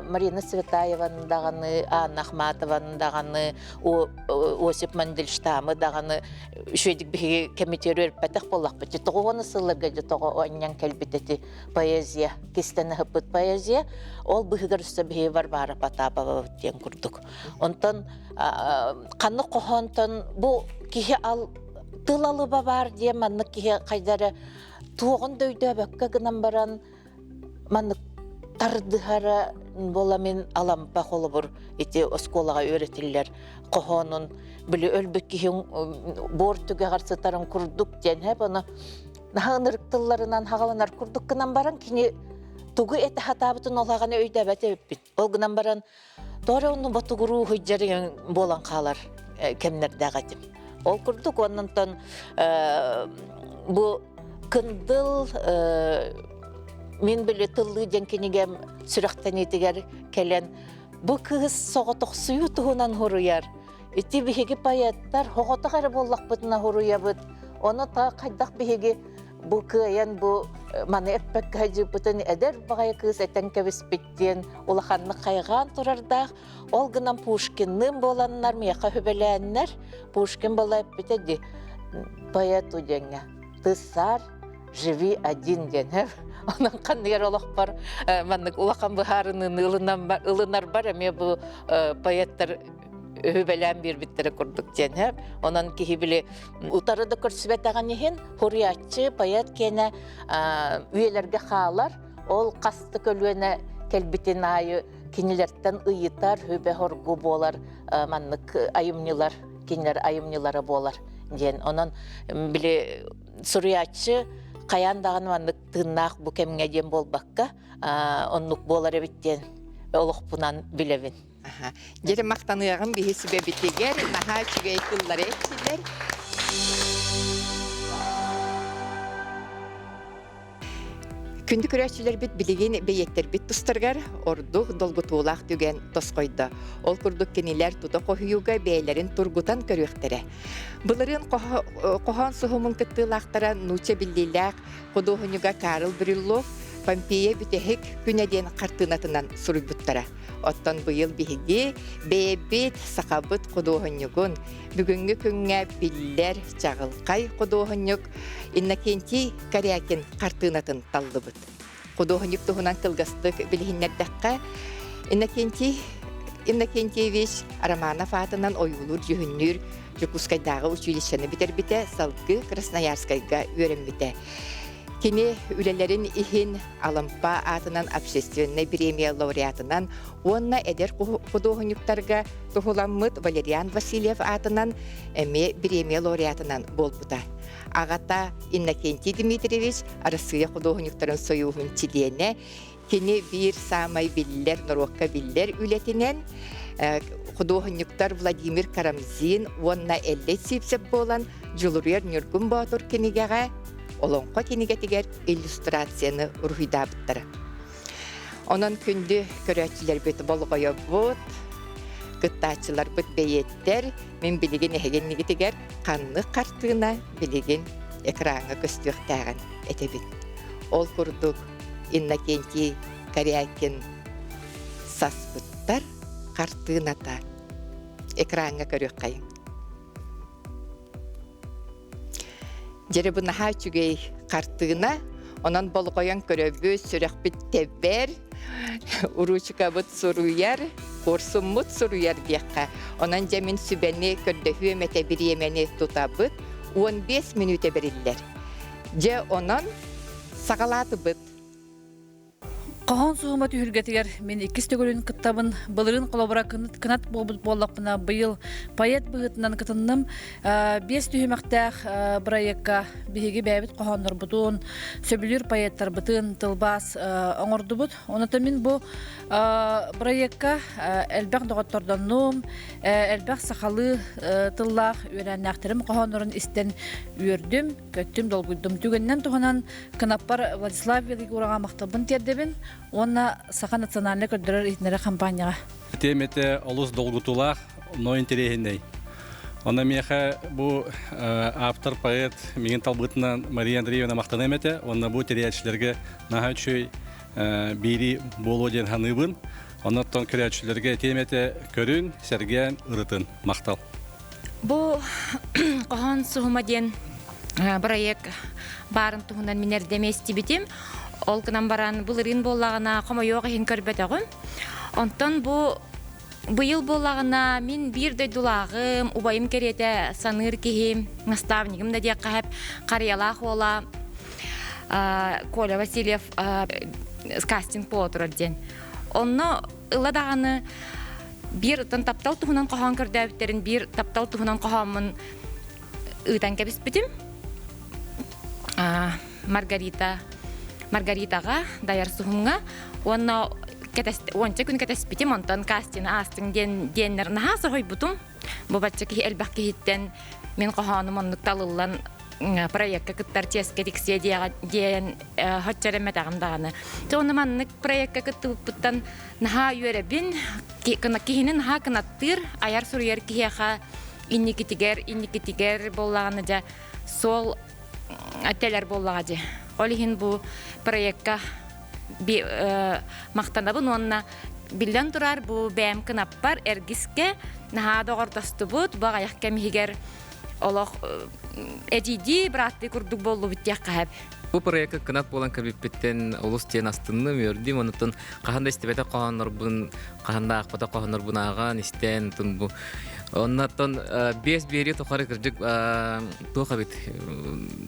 Марина Цветаеваны даҕаны, Анна Ахматованы даҕаны, Осип Мандельштамы даҕаны үчүгэйдик биһиги кэмитиэр үөрпэтэх буоллахпыт. Тоҕо сылларга дьэ тоҕо анньан кэлбит эти поэзия, кистэн ыһыппыт поэзия. Ол быһыгар өссө биһиги Варвара Потапова диэн курдук. Онтон ханнык хоһоонтон бу киһи ал тыл алыба баар диэн маннык киһи хайдары туоҕун да өйдөөбөккө гынан баран маннык тардыһара буола мин Алампа холобур ити оскуолаҕа үөрэтиллэр хоһоонун били өлбүт киһи буор түгэҕэр сытарын курдук диэн һэп ону наһаа ынырык тылларынан хаҕаланар курдук гынан баран кини тугу этэ сатаабытын ол аҕаны өйдөөбөт эбиппин. Ол гынан баран тоҕо онну ботугуруу сылдьар буолан хаалар кэмнэрдээх этим. Ол курдук оннунтан бу Кындыл мин били тыллыы диэн кинигэм сүрэхтэниитигэр кэлэн бу кыыс соҕотохсуйуу туһунан суруйар. Ити биһиги поэттар соҕотох эрэ буоллахпытына суруйабыт. Ону та хайдах биһиги бу кыайан бу маны эппэккэ сылдьыппытын эдэр баҕайы кыыс этэн кэбиспит диэн улаханнык хайҕаан турардаах. Ол гынан Пушкинныын буоланнар миэхэ үбэлээннэр Пушкин буола эппитэ дии поэту диэҥҥэ ты царь живи один диэн онон ханныгар олохпор маннык улахан быһаарыныыны ылынарбар эмиэ бу поэттар үбэлээн биэрбиттэрэ курдук диэн һэ онон киһи били утары да көрсүбэтэҕин иһин хуруйааччы поэт киэнэ үйэлэргэ хаалар ол хаста көлүөнэ кэлбитин аайы кинилэртэн ыйытар хүбэ-хоргу буолар маннык айымньылар кинилэр айымньылара буолар диэн онон били суруйааччы хайаан даҕаны маннык тыыннаах бу кэмҥэ диэн буолбакка оннук буолар эбит диэн олохпунан билэбин. Дьэ махтаныаҕым биһи сүбэбитигэр наһаа үчүгэй тыллары эттилэр. Күндү көрөөччүлэрбит билигин бэйиэттэрбит тустарыгар ордук долгутуулаах түгэн тосхойдо. Ол курдук кинилэр тута хоһуйууга бэйэлэрин тургутан көрүөхтэрэ. Былырыын хоһоон суһумун кыттыылаахтара нуучча биллиилээх худуоһунньуга Карл Брюллов Помпея бүтэһик күнэ диэн хартыынатынан суруйбуттара. Оттон быйыл биһиги бэйэбит сахабыт худуоһунньугун бүгүҥҥү күҥҥэ биллэр чаҕылхай худуоһунньук Иннокентий Корякин хартыынатын таллыбыт. Худуоһунньук туһунан кылгастык билиһиннэрдэххэ, Иннокентий Иннокентьевич Романов аатынан ойуулуур-дьүһүннүүр Дьокуускайдааҕы училищены бүтэрбитэ, салгыы Красноярскайга үөрэммитэ. Кини үлэлэрин иһин Алампа аатынан общественнай бириэмийэ лауреатынан уонна эдэр худуоһунньуктарга туһуламмыт Валериан Васильев аатынан эмиэ бириэмийэ лауреатынан буолбута. Аҕата Иннокентий Дмитриевич Арассыыйа худуоһунньуктарын сойууһун чилиэнэ, Кини биир саамай биллэр, норуокка биллэр үлэтинэн худуоһунньуктар Владимир Карамзин уонна Эллэй Сивцев буолан Дьулуруйар Ньургун Боотур кинигэҕэ Олоҥхо кинигэтигэр иллюстрацияны уруһуйдаабыттара. Онон күндү көрөөччүлэрбит болҕойобут, кыттааччыларбыт бэйиэттэр, мин билигин эһигиннигитигэр ханнык хартыына билигин экраҥҥа көстүөхтээҕин этэбин. Ол курдук Иннокентий Корякин Саспыттар хартыыната экраҥҥа көрүөххэйиҥ. Дьэ бу наһаа үчүгэй хартыына, онон болҕойон көрөбүт, сүрэхпит тэбэр, уруучукабыт суруйар, куорсуммут суруйар диэххэ. Онон дьэ мин сүбэни көрдөһүөм этэ бириэмэни тутабыт, 15 мүнүүтэ бэриллэр. Дьэ онон саҕалаатыбыт. Хоһоон суһума түһүлгэтигэр мин иккис төгүлүн кыттабын. Былырыын холобура кынат буолбут буоллахпына, быйыл поэт быһыытынан кытынным. Биэс түһүмэхтээх бырайыакка биһиги бэйэбит хоһооннорбутун, сөбүлүүр поэттарбытын тылбаас оҥордубут. Онон мин бу бырайыакка элбэх доҕоттордоннум, элбэх сахалыы тыллаах үөрэннээхтэрим хоһооннорун истэн үөрдүм. Көттүм, долгуйдум. Түгэнинэн туһанан кынаппар Владислав Великураҕа махталбын тиэрдэбин уонна Саха национальнай көрдөрөр иһитиннэрэр хампаанньаҕа. Тиэмэтэ олус долгутуулаах, но интэриэһинэй. Онно миэхэ бу автор, поэт миигин талбытынан Мария Андреевна махтаныам этэ. Уонна бу тэрийээччилэргэ наһаа үчүгэй биирии буолуо диэн саныыбын. Оннуттан көрөөччүлэргэ тиэмэтэ көрүн, сэргээн, ырытын. Махтал. Бу хоһоон суһума диэн бырайыак баарын туһунан мин эрдэ эмиэ истибитим. Ол гынан баран былырыын буоллаҕына хомойуох иһин көрбөтөҕүм. Онтон бу быйыл буоллаҕына мин биир дойдулааҕым, убайым кэриэтэ саныыр киһим, наставнигым да диэххэ сөп, Харыйалаах уола Коля Васильев. кастинг буола турар диэн. Онно ыла даҕаны биир оттон таптал туһунан хоһоон көрдөөбүттэрин биир таптал туһунан хоһооммун ыытан кэбиспитим. Маргарита Маргаритаҕа дайар суһумҥа уонна уонча күн кэтэспитим онтон кастины аастыҥ диэн диэннэр наһаа соһуйбутум. Бу бачча киһи элбэх киһиттэн мин хоһоонум оннук талыллан проекка кыттар чиэскэ тиксиэ диэн хоччо эрэммэтэҕим даҕаны. Дьэ онно маннык проекка кыттыбыппыттан наһаа үөрэбин. Киһини наһаа кынаттыыр, айар суруйар киһиэхэ инникитигэр, инникитигэр буоллаҕына дьэ суол тэлэр буоллаҕа дии. Ол иһин бу проекка махтанабын уонна биллэн турар бу бэйэм кынаппар эргискэ наһаа доҕордостубут бу аҕыйах кэм иһигэр олох эдьиийдии бырааттыы курдук буоллубут диэххэ сөп. Бу проекка кынат буолан кэлбиппиттэн олус диэн астынным, үөрдүм. Онуттан хаһан да истибэтэх хоһооннорбун, хаһан да аахпатах хоһооннорбун ааҕан, истэн, бу Оннаттан биэс биэрии тухары кырдьык туох эбит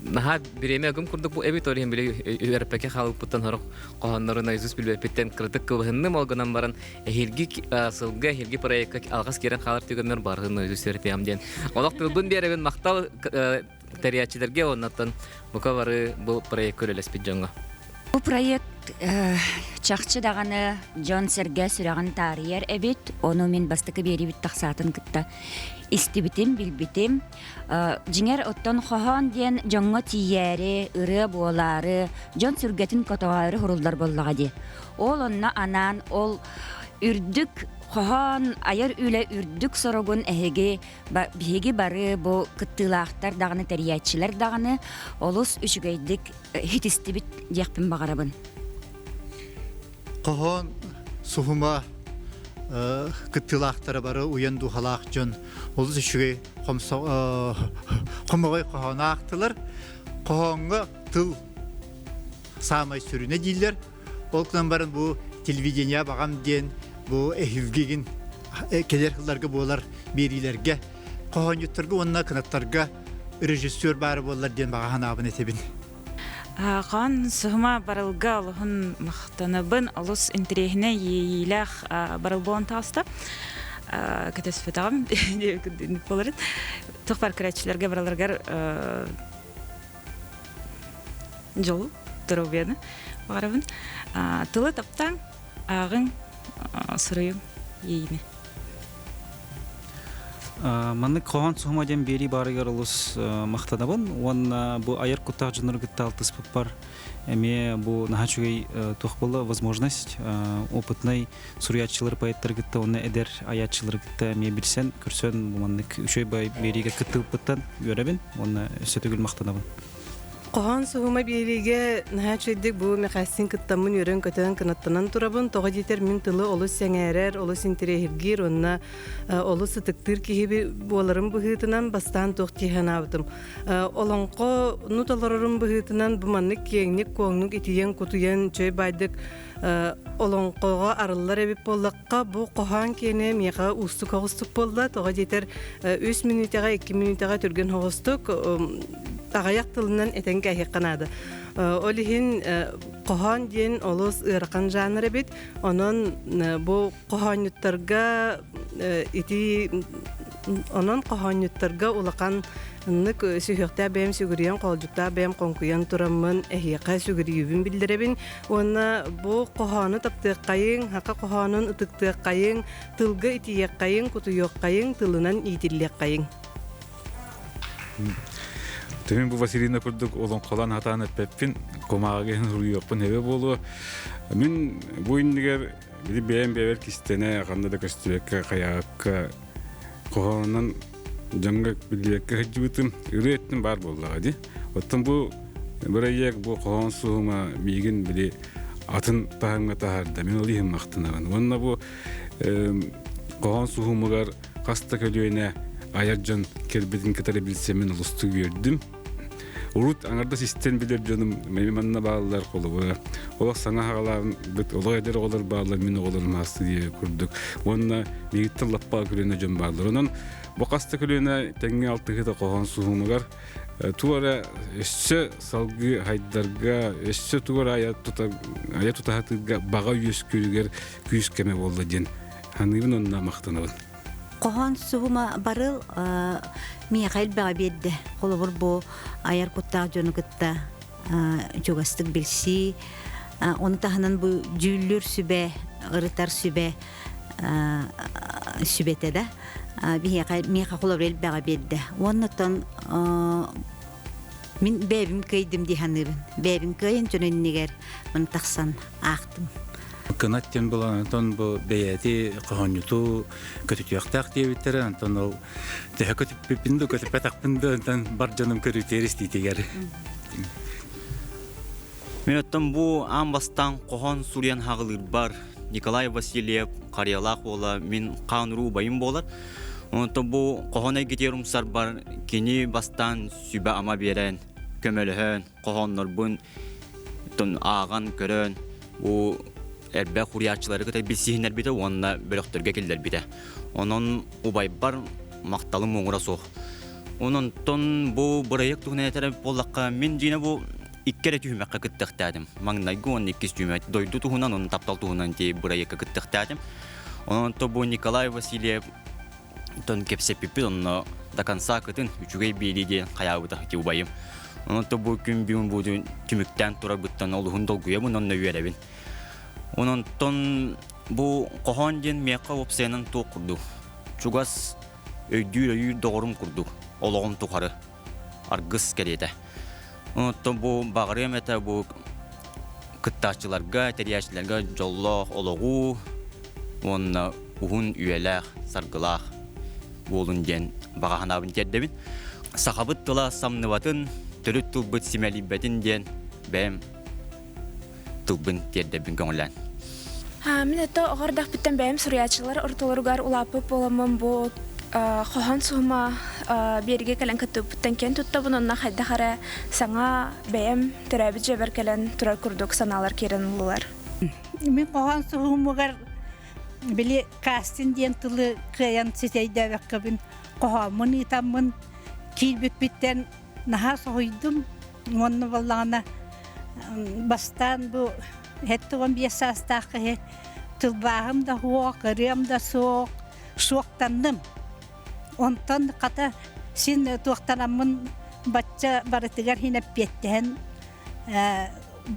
наһаа бириэмэ ыгым курдук бу эбит ол иһин били үөрпэкэ хаалбыппыттан сорох хоһооннору наизусть билбэппиттэн кыратык кылыһынным ол гынан баран эһиилги сылга эһиилги проекка алҕас киирэн хаалар түгэммэр барытын наизусть үөрэтиэм диэн олох тылбын биэрэбин махтал тэрийээччилэргэ уоннаттан бука бары бу проекка үлэлэспит дьоҥҥо. Бу проект чахчы даҕаны дьон-сэргэ сүрэҕин таарыйар эбит. Ону мин бастакы биэриибит тахсаатын кытта истибитим, билбитим. Дьиҥэр, оттон хоһоон диэн дьоҥҥо тиийээри, ырыа буолаары, дьон сүргэтин көтөҕөөрү суруллар буоллаҕа дии. Ол онно анаан ол үрдүк хоһоон айар үлэ үрдүк соругун эһиги биһиги бары бу кыттыылаахтар даҕаны тэрийээччилэр даҕаны олус үчүгэйдик иһитистибит диэхпин баҕарабын. Хоһоон суһума кыттыылаахтара бары уйан дууһалаах дьон олус үчүгэй хомоҕой хоһоон аахтылар. Хоһооҥҥо тыл саамай сүрүнэ дииллэр. Ол гынан баран бу телевидение баҕам диэн бу эһилгигин кэлэр сылларга буолар биэриилэргэ хоһоонньуттарга уонна кынаттарга режиссер баара буоллар диэн баҕа санаабын этэбин. Хаан сыһыма барылга олуһун махтанабын, олус интэриэһинэй иэйиилээх барыл буолан таҕыста. Көтөспөтөҕүм буоларын. Туох бар көрөөччүлэргэ барыларыгар дьолу, доруобуйаны баҕарабын. Тылы таптааҥ, ааҕыҥ, суруйуҥ иэйиини. Маннык хоһоон суһума диэн биэрии баарыгар олус махтанабын уонна бу айар куттаах дьоннору кытта алтыспыппар эмиэ бу наһаа үчүгэй туох буолла возможность опытнай суруйааччылары поэттары кытта уонна эдэр айааччылары кытта эмиэ билсэн көрсөн бу маннык үчүгэй биэриигэ кыттыбыппыттан үөрэбин уонна өссө төгүл махтанабын. Хоһоон суһума биэриигэ наһаа үчүгэйдик бу Мэхээстин кыттаммын үөрэн-көтөн кынаттанан турабын. Тоҕо диэтэр мин тылы олус сэҥээрэр, олус интэриэһиргиир уонна олус ытыктыыр киһи буоларым быһыытынан бастаан туох дии санаабытым. Олоҥхону толорорум быһыытынан бу маннык киэҥник-куоҥнук итийэн-кутуйан чөй баайдык олоҥхоҕо арыллар эбит буоллахха, бу хоһоон киэнэ миэхэ уустук оҕустук буолла. Тоҕо диэтэр үс мүнүүтэҕэ, икки мүнүүтэҕэ түргэн оҕустук аҕыйах тылынан этэн кээһиэххэ наада. Ол иһин хоһоон диэн олус ыарахан жанр эбит. Онон бу хоһоонньуттарга ити онон хоһоонньуттарга улахан ыннык сүһүөхтээх бэйэм сүгүрүйэн хоолдьуктаах бэйэм хоҥкуйан тураммын эһиэхэ сүгүрүйүүбүн биллэрэбин уонна бу хоһоону таптыаххайыҥ хака хоһоонун ытыктыаххайыҥ тылга итийиэххэйиҥ кутуйуоххайыҥ тылынан иитиллиэххэйиҥ Түһүн бу Василина курдук олоҥхолоон хатаан эппэппин, кумааҕыга иһин суруйуохпун эбэ буолуо. Мин бу иннигэр били бэйэм бэйэбэр кистэнэ, ханна да көстүбэккэ, хайаакка хоһоонунан дьоҥҥо биллибэккэ сылдьыбытым. Ырыа өттүн баар буоллаҕа дии. Оттон бу бырайыак, бу хоһоон суһума миигин били атын таһымҥа таһаарда. Мин ол иһин махтанабын. Уонна бу хоһоон суһумугар хас да көлүөнэ айар дьон кэлбитин кытары билсэммин олустук үөрдүм. Урут аҥардас истэн билэр дьонум манна бааллар холобура. Олох саҥа хаҕалаабыт олох эдэр оҕолор бааллар, мин оҕолорум аасты диye курдук. Уонна миигиттэн лаппа көлүөнэ дьон бааллар. Онон бу хаста көлүөнэ тэҥҥэ алтыһыыта хоһоон суһумугар тугу эрэ өссө салгыы хайдарга, өссө тугу эрэ айа тута айа тутаһатыырга баҕа үөскүүрүгэр күүс кэмэ буолла диэн саныыбын уонна махтанабын. Хоһоон суһума барыл миэхэ элбэҕи биэрдэ. Холобур, бу айар куттаах дьону кытта чугастык билсии, ону таһынан бу дьүүллүүр сүбэ, ырытар сүбэ сүбэтэ да биһиэхэ миэхэ холобур элбэҕи биэрдэ. Уонна оттон мин бэйэбим кыайдым дии саныыбын. Бэйэбин кыайан дьон иннигэр маны тахсан аахтым. Кынат диэн буолан онтон бу бэйэти хоһоонньуту көтүтүөхтээх диэбиттэрэ онтон ол төһө көтүппүппүн да көтүппэтэхпин да онтон бар дьонум көрүүтүгэр истиитигэр. Мин оттон бу аан бастаан хоһоон суруйан хаҕылыырбар Николай Васильев Харыйалаах уола мин хаан уруу убайым буолар. Онтон бу хоһоон эйгэтигэр умсарбар кини бастаан сүбэ-ама биэрэн, көмөлөһөн, хоһооннорбун ааҕан көрөн бу элбэх суруйааччылары кытта билсиһиннэрбитэ уонна бөлөхтөргө киллэрбитэ. Онон убайбар махталым муҥура суох. Онон бу бырайыак туһунан этэр буоллахха, мин дьиҥэ бу икки эрэ түһүмэххэ кыттыахтаатым. Маҥнайгы уонна иккис түһүмэх дойду туһунан уонна таптал туһунан ити бырайыакка кыттыахтаатым. Онон бу Николай Васильев тон кэпсэппиппит онно до конца кытын үчүгэй биэрии диэн хайаабыта ити убайым. Онон бу күн бүгүн бу түмүктээн турарбыттан олуһун долгуйабын онно үөрэбин. Ононтон бу хоһоон диэн миэхэ уопсайынан туох курдук чугас өйдүүр-өйүүр доҕорум курдук олоҕум тухары аргыс кэриэтэ. Онтон бу баҕарыам этэ бу кыттааччыларга, тэрийээччилэргэ дьоллоох олоҕу уонна уһун үйэлээх, саргылаах буолун диэн баҕа санаабын тиэрдэбин. Сахабыт тыла самныбатын, төрүт тылбыт симэлийбэтин диэн бэйэм тылбын тиэрдэрбин көҥүлээн. Мин это оҕордохпуттан бэйэм суруйааччылар ортолоругар улааппыт буоламмын бу хоһоон суһума биэригэ кэлэн кыттыбыппыттан киэн туттабын онно хайдах эрэ саҥа бэйэм төрөөбүт дьиэбэр кэлэн турар курдук санаалар киирэн ыллылар. Мин хоһоон суһумугар били кастинг диэн тылы кыайан ситэйдээбэккэбин хоһооммун ыытаммын киирбиппиттэн наһаа соһуйдум уонна буоллаҕына бастаан бу 75 саастаах киһи тылбааһым да суох, ырыам да суох, суохтанным. Онтон хата син туохтанаммын бачча барытыгар хин эппиэттэһэн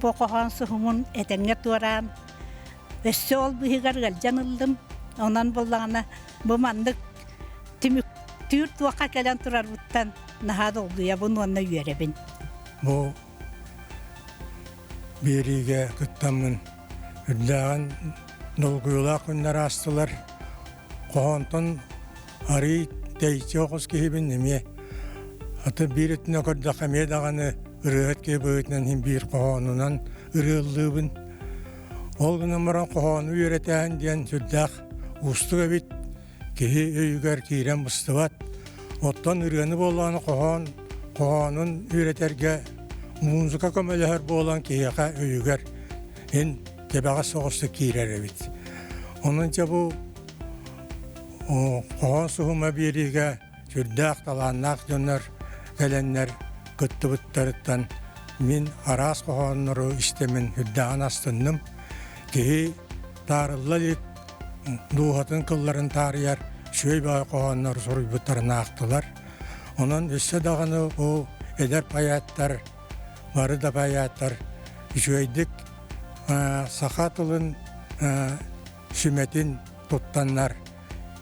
бу хоһоон суһумун этэҥҥэ туораан өссө ол быыһыгар ыалдьан ыллым. Онон буоллаҕына бу маннык түмүктүүр туохха кэлэн турарбыттан наһаа долгуйабын уонна үөрэбин. Бу биэриигэ кыттаммын үрдээҕин долгуйуулаах күннэр аастылар. Хоһоонтон арыый тэйиччи оҕус киһибин эмиэ аты биир өттүнэн көрдөххө эмиэ даҕаны ырыаһыт киһи быһыытынан иһин биир хоһоонунан ырыаллыыбын. Ол гынан баран хоһоону үөрэтээһин диэн сүрдээх уустук эбит. Киһи өйүгэр киирэн быстыбат. Оттон ырыаны буоллаҕына хоһоон хоһоонун үөрэтэргэ музыка көмөлөһөр буолан киһиэхэ өйүгэр ин кэбэҕэс соҕустук киирэр эбит. Онон дьэ бу хоһоон суһума биэриигэ сүрдээх талааннаах дьоннор кэлэннэр кыттыбыттарыттан мин араас хоһооннору истэмин үрдээҕин астынным. Киһи таарылла илик дууһатын кылларын таарыйар үчүгэй баҕайы хоһооннор суруйбуттарын аахтылар. Онон өссө даҕаны бу эдэр поэттар, бары да поэттар үчүгэйдик саха тылын сүмэтин туттаннар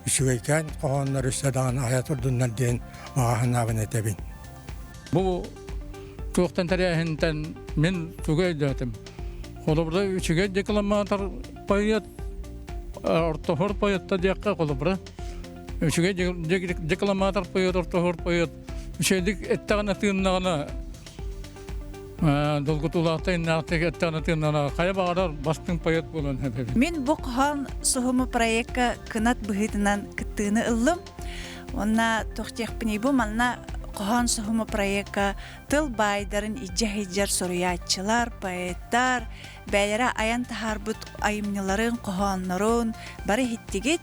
үчүгэйкээн хоһооннор өссө даҕаны айа турдуннар диэн баҕа санаабын этэбин. Бу туохтан тэрээһинтэн мин тугу өйдөөтүм? Холобура, үчүгэй декламатор поэт, ортоһор поэтта диэххэ холобура, үчүгэй декламатор поэт, ортоһор поэт үчүгэйдик эттэҕинэ тыыннаҕына долгутуулаахтык иннээхтик эттэҕинэ тыыннаҕына хайа баҕарар бастыҥ поэт буолуон сөп эбит. Мин бу хоһоон суһуму проекка кынат быһыытынан кыттыыны ыллым. Уонна туох диэхпиний бу манна Хоһоон суһума проекка тыл баайдарын илдьэ сылдьар суруйааччылар, поэттар бэйэлэрэ айан таһаарбыт айымньыларын, хоһооннорун бары иһиттигит.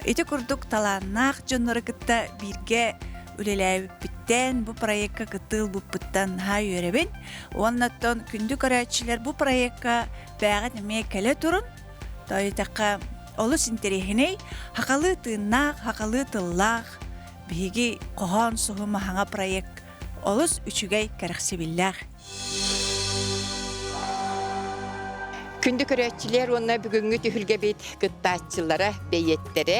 Ити курдук талааннаах дьоннору кытта бииргэ үлэлээбиппиттэн, бу проекка кыттыы ылбыппыттан наһаа үөрэбин. Уонна оттон күндү көрөөччүлэр бу проекка бэйэҕит эмиэ кэлэ турун. Тоойутэххэ олус интэриэһинэй, хахалыы тыыннаах, хахалыы тыллаах биһиги хоһоон суһума хаҥа проект олус үчүгэй кэрэхсибиллээх. Күндү көрөөччүлэр уонна бүгүҥҥү түһүлгэбит кыттааччылара, бэйиэттэрэ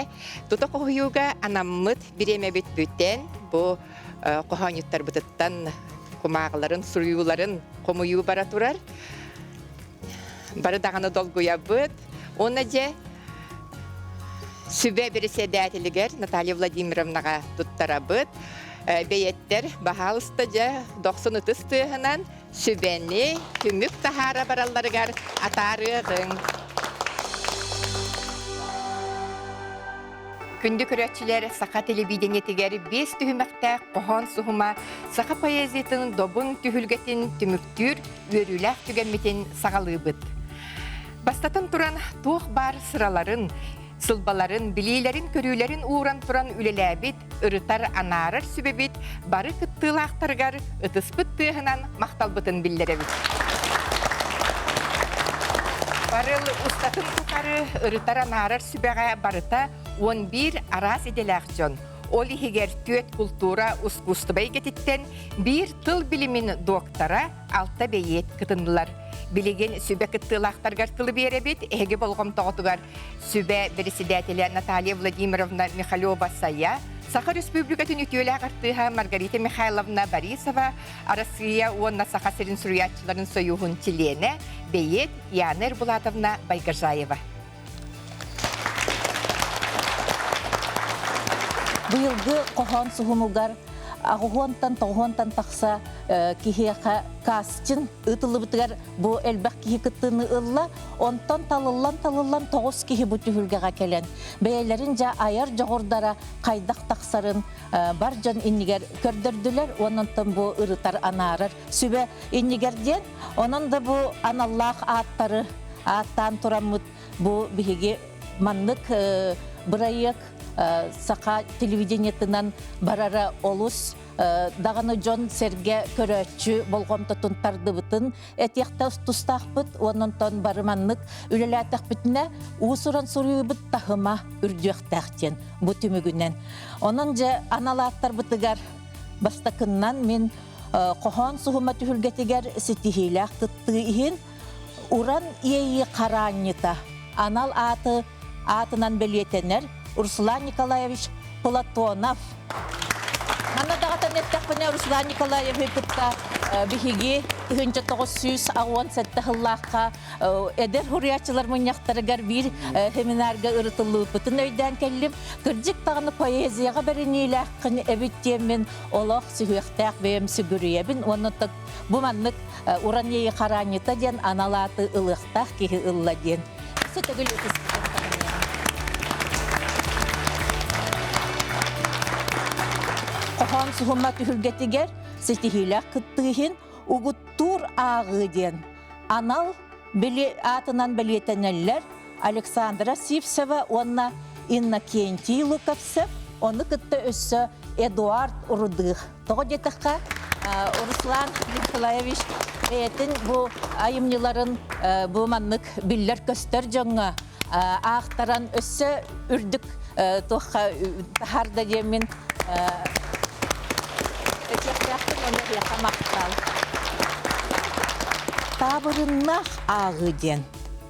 тута хоһуйууга анаммыт бириэмэбит бүтэн, бу хоһоонньуттарбытыттан кумааҕыларын, суруйууларын хомуйуу бара турар. Бары даҕаны долгуйабыт. Уонна дьэ сүбэ бэрэссэдээтэлигэр Наталья Владимировнаҕа туттарабыт. Бэйэттэр баһаалыста дьэ дохсун ытыс тыаһынан сүбэни түмүк таһаара баралларыгар атаарыаҕыҥ. Күндү көрөөччүлэр, саха телевидениетигэр биэс түһүмэхтээх хоһоон суһума саха поэзиятын добун түһүлгэтин түмүктүүр үөрүүлээх түгэммитин саҕалыыбыт. Бастатан туран, туох баар сыраларын, сылбаларын, билиилэрин-көрүүлэрин ууран туран үлэлээбит, ырытар, анаарар сүбэбит бары кыттыылаахтарыгар ытыспыт тыаһынан махталбытын биллэрэбит. Барыл устатын тухары ырытар-анаарар сүбэҕэ барыта 11 араас идэлээх дьон, ол иһигэр түөрт култуура ускуустуба эйгэтиттэн биир тыл билимин доктора, алта бэйиэт кытыннылар. Билигин сүбэ кыттыылаахтарыгар тылы биэрэбит. Эһиги болҕомтоҕутугар сүбэ председателэ Наталья Владимировна Михалева-Сайа, Саха Республикатын үтүөлээх артыыһа Маргарита Михайловна Борисова, Арассыыйа уонна Саха сирин суруйааччыларын сойууһун чилиэнэ, бэйиэт Яна Эрбулатовна Байгажаева. Быйылгы хоһоон суһумугар аҕыһуонтан тоҕуһуонтан тахса киһиэхэ кастинг ыытыллыбытыгар бу элбэх киһи кыттыыны ылла. Онтон талыллан-талыллан тоҕус киһи бу түһүлгэҕэ кэлэн бэйэлэрин дьэ айар дьоҕурдара хайдах тахсарын бар дьон иннигэр көрдөрдүлэр уонна онтон бу ырытар анаарар сүбэ иннигэр диэн. Онон да бу аналлаах ааттары ааттаан тураммыт Бу биһиги маннык бырайыак саха телевидениетынан барара олус даҕаны дьон-сэргэ көрөөччү болҕомтотун тардыбытын этиэхтэ тустаахпыт. Онон бары маннык үлэлээтэхпитинэ уус-уран суруйуубут таһыма үрдүөхтээх диэн бу түмүгүнэн. Онон дьэ анал ааттарбытыгар бастакыннан мин хоһоон суһума түһүлгэтигэр ситиһиилээх кыттыы иһин Уран иэйии хараанньыта анал ааты аатынан бэлиэтэнэр Руслан Николаевич Платонов. Манна даҕатан эттэхпинэ, Руслан Николаевиһы кытта биһиги 1987 сыллаахха эдэр суруйааччылар мунньахтарыгар биир семинарга ырытыллыбыппытын өйдөөн кэллим. Кырдьык даҕаны поэзияҕа бэриниилээххин эбит диэммин олох сүһүөхтээх бэйэм сүгүрүйэбин уонна Бу маннык уран иэйи хараанньыта диэн анал ааты ылыахтаах киһи ылла диэн. Өссө төгүл ытыспытын таһыныаҕым. Хоһоон суһума түһүлгэтигэр ситиһиилээх кыттыы иһин угуттуур ааҕыы диэн анал аатынан бэлиэтэнэллэр Александра Сивцева уонна Иннокентий Луковцев, ону кытта өссө Эдуард Рудых. Тоҕо диэтэххэ, Руслан Николаевич бэйэтин бу айымньыларын бу маннык биллэр-көстөр дьоҥҥо аахтаран өссө үрдүк туохха таһаарда диэммин этиэхтээхпин уонна эһиэхэ махтал. Таабырыннаах ааҕыы диэн.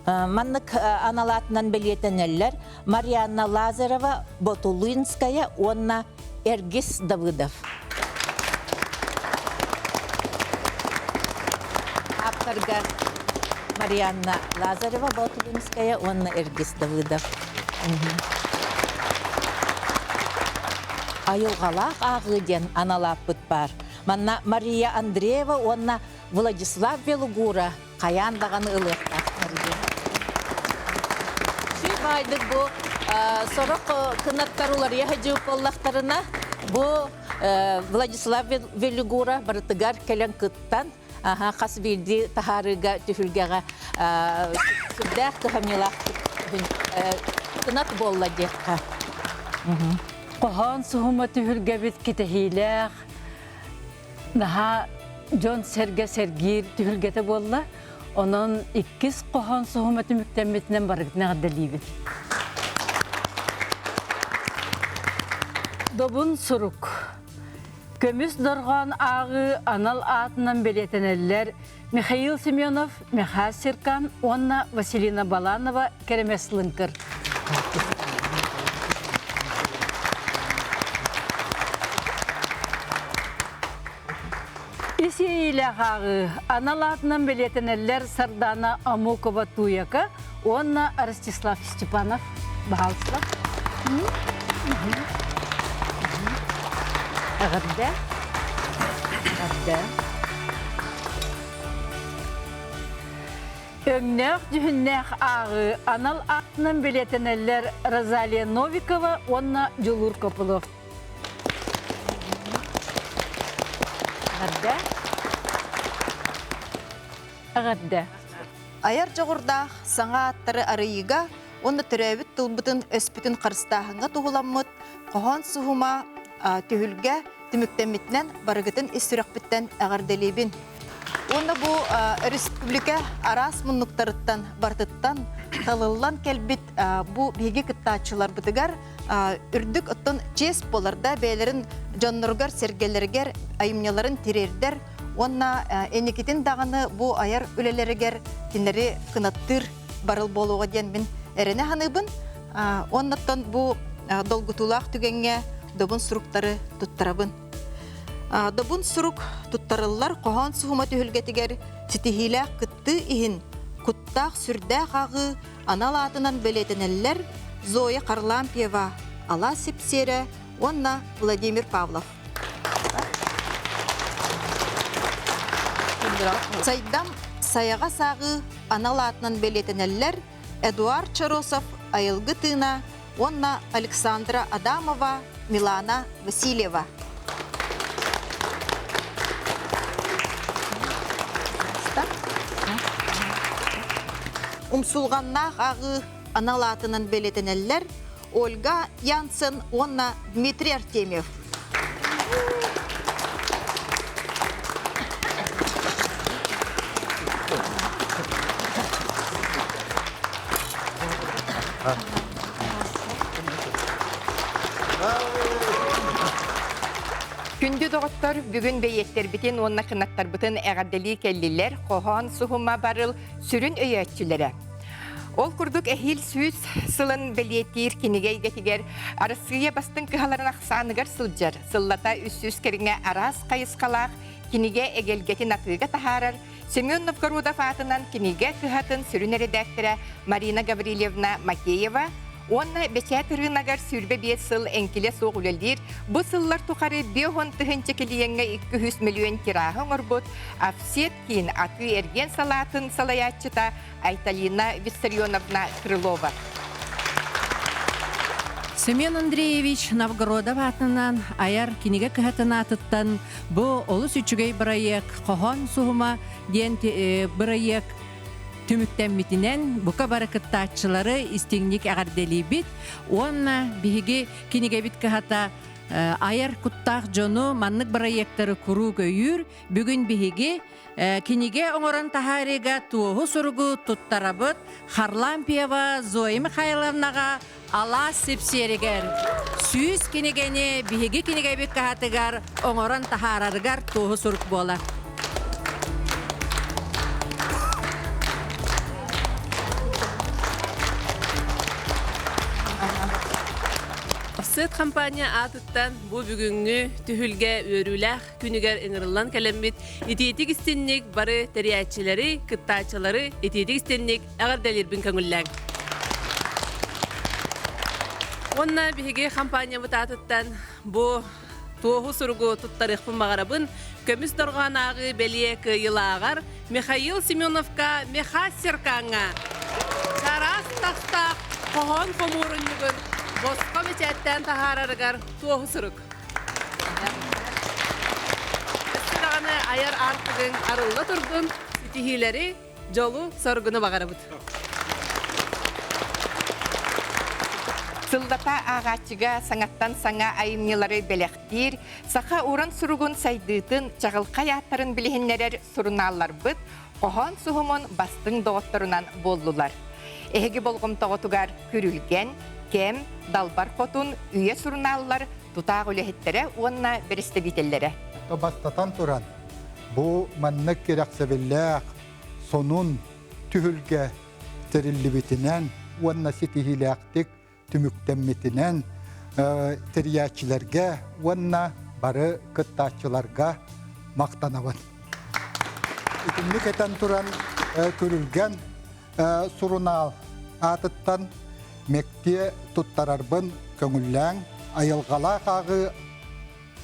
Маннык аналаатынан бэлиэтэнэллэр Марианна Лазарева, Ботулинская уонна Эргис Давыдов. Ааптарга Марианна Лазарева, Ботулинская уонна Эргис Давыдов. Айылҕалаах ааҕыы диэн аналааппыт баар. Манна Мария Андреева уонна Владислав Белугура хайаан даҕаны ылыахтаахтар диэн. Сүй баайдык бу сорох кынаттар уларыйа сылдьыбыт буоллахтарына, Бу Владислав Велигура барытыгар кэлэн кыттан, хас биирдии таһаарыыга түһүлгэҕэ сүрдээх кыһамньылаах кынат буолла диэххэ. Хоһоон суһума түһүлгэбит кэтэһиилээх, наһаа дьон-сэргэ сэргиир түһүлгэтэ буолла. Онон иккис хоһоон суһума түмүктэммитинэн барыгытын эҕэрдэлиибин. Добун сурук. Көмүс дорҕоон ааҕыы анал аатынан бэлиэтэнэллэр Михаил Семенов, Михаил Серкан уонна Василина Баланова Кэрэмэс Лыҥкыр. Ис иэйиилээх ааҕыы анал аатынан бэлиэтэнэллэр Сардана Амукова-Туяка уонна Ростислав Степанов. Баһаалыста. Эҕэрдэ. Эҕэрдэ. Өҥнөөх дьүһүннээх ааҕыы анал аатынан бэлиэтэнэллэр Розалия Новикова уонна Дьулуур Копылов. Эҕэрдэ. Эҕэрдэ. Айар дьоҕурдаах саҥа ааттары арыйыыга уонна төрөөбүт тылбытын өспүтүн харыстааһыҥҥа туһуламмыт хоһоон суһума түһүлгэ түмүктэммитинэн барыгытын ис сүрэхпиттэн эҕэрдэлиибин. Уонна бу республика араас муннуктарыттан барытыттан талыллан кэлбит бу биһиги кыттааччыларбытыгар үрдүк оттон чиэс буолар да бэйэлэрин дьонноругар сэргэлэригэр айымньыларын тириэрдэр уонна инникитин даҕаны бу айар үлэлэригэр кинилэри кынаттыыр барыл буолуоҕа диэн мин эрэнэ саныыбын. Уоннаттан бу долгутуулаах түгэҥҥэ добун суруктары туттарабын. Добун сурук туттарыллар хоһоон суһума түһүлгэтигэр ситиһиилээх кыттыы иһин куттаах сүрдээх ааҕыы анал аатынан бэлиэтэнэллэр Зоя Харлампьева, Алаас Сипсиэрэ уонна Владимир Павлов. Сайдам сайаҕас ааҕыы анал аатынан бэлиэтэнэллэр Эдуард Чоросов «Айылгы тыына» уонна Александра Адамова, Милана Васильева. Умсулҕаннаах ааҕыы анал аатынан бэлиэтэнэллэр Ольга Янсен уонна Дмитрий Артемьев. Күндү доҕоттор, бүгүн бэйиэттэрбитин уонна кынаттарбытын эҕэрдэлии кэллилэр хоһоон суһума барыл сүрүн өйөөччүлэрэ. Ол курдук эһиил 100 сылын бэлиэтиир кинигэ эйгэтигэр Арассыыйа бастыҥ кыһаларын ахсааныгар сылдьар, сыллата 300 кэриҥэ араас хайысхалаах кинигэ эгэлгэтин атыыга таһаарар Семен Новгородов аатынан кинигэ кыһатын сүрүн эрэдээктэрэ Марина Гаврильевна Макеева уонна бэчээт ырыынагар 25 сыл эҥкилэ суох үлэлиир, бу сыллар тухары 50 тыһыынча килийиэҥҥэ 200 мөлүйүөн тираһы оҥорбут Офсет киин атыы-эргиэн салаатын салайааччыта Айталина Виссарионовна Крылова. Семен Андреевич Новгородов аатынан айар кинигэ кыһатын аатыттан бу олус үчүгэй бырайыак Хоһоон суһума диэн бырайыак түмүктэммитинэн бука бары кыттааччылары истиҥник эҕэрдэлиибит уонна биһиги кинигэбит кыһата айар куттаах дьону маннык бырайыактары куруук өйүүр. Бүгүн биһиги Кинигэ оҥорон таһаарыыга туоһу суругу туттарабыт Харлампьева Зоя Михайловнаҕа Алаас сипсиэригэр 100 кинигэни биһиги кинигэбит кыһатыгар оҥорон таһаарарыгар туоһу сурук буолар. Сыт компания аатыттан бу бүгүҥҥү түһүлгэ үөрүүлээх күнүгэр ыҥырыллан кэлэммит итиитик истинник бары тэрийээччилэри, кыттааччылары итиитик истинник эҕэрдэлиирбин көҥүллээҥ. Уонна биһиги компаниябыт аатыттан бу туоһу суругу туттарыахпын баҕарабын. Көмүс дорҕоон ааҕыы бэлиэ кыайыылааҕар Михаил Семеновка Меха Серкаҥҥа чараас тастаах хоһоон хомуурунньугун босхо бэчээттээн таһаарарыгар туоһу сурук. Өссө даҕаны айар аартыгыҥ арылла турдун, ситиһиилэри, дьолу, соргуну баҕарабыт. Сыллата ааҕааччыга саҥаттан саҥа айымньылары бэлэхтиир, саха уран суругун сайдыытын чаҕылхай ааттарын билиһиннэрэр сурунаалларбыт хоһоон суһумун бастыҥ доҕотторунан буоллулар. Эһиги болҕомтоҕутугар Күрүлгэн, Кэм, Далбар Хотун, Үйэ сурунааллар тутаах үлэһиттэрэ уонна бэрэстэбиитэллэрэ. Бастатан туран, бу маннык кэрэхсэбиллээх, сонун түһүлгэ тэриллибитинэн уонна ситиһиилээхтик түмүктэммитинэн тэрийээччилэргэ уонна бары кыттааччыларга махтанабын. Итинник этэн туран Күрүлгэн сурунаал аатыттан мэктиэ туттарарбын көҥүллээҥ айылҕалаах ааҕыы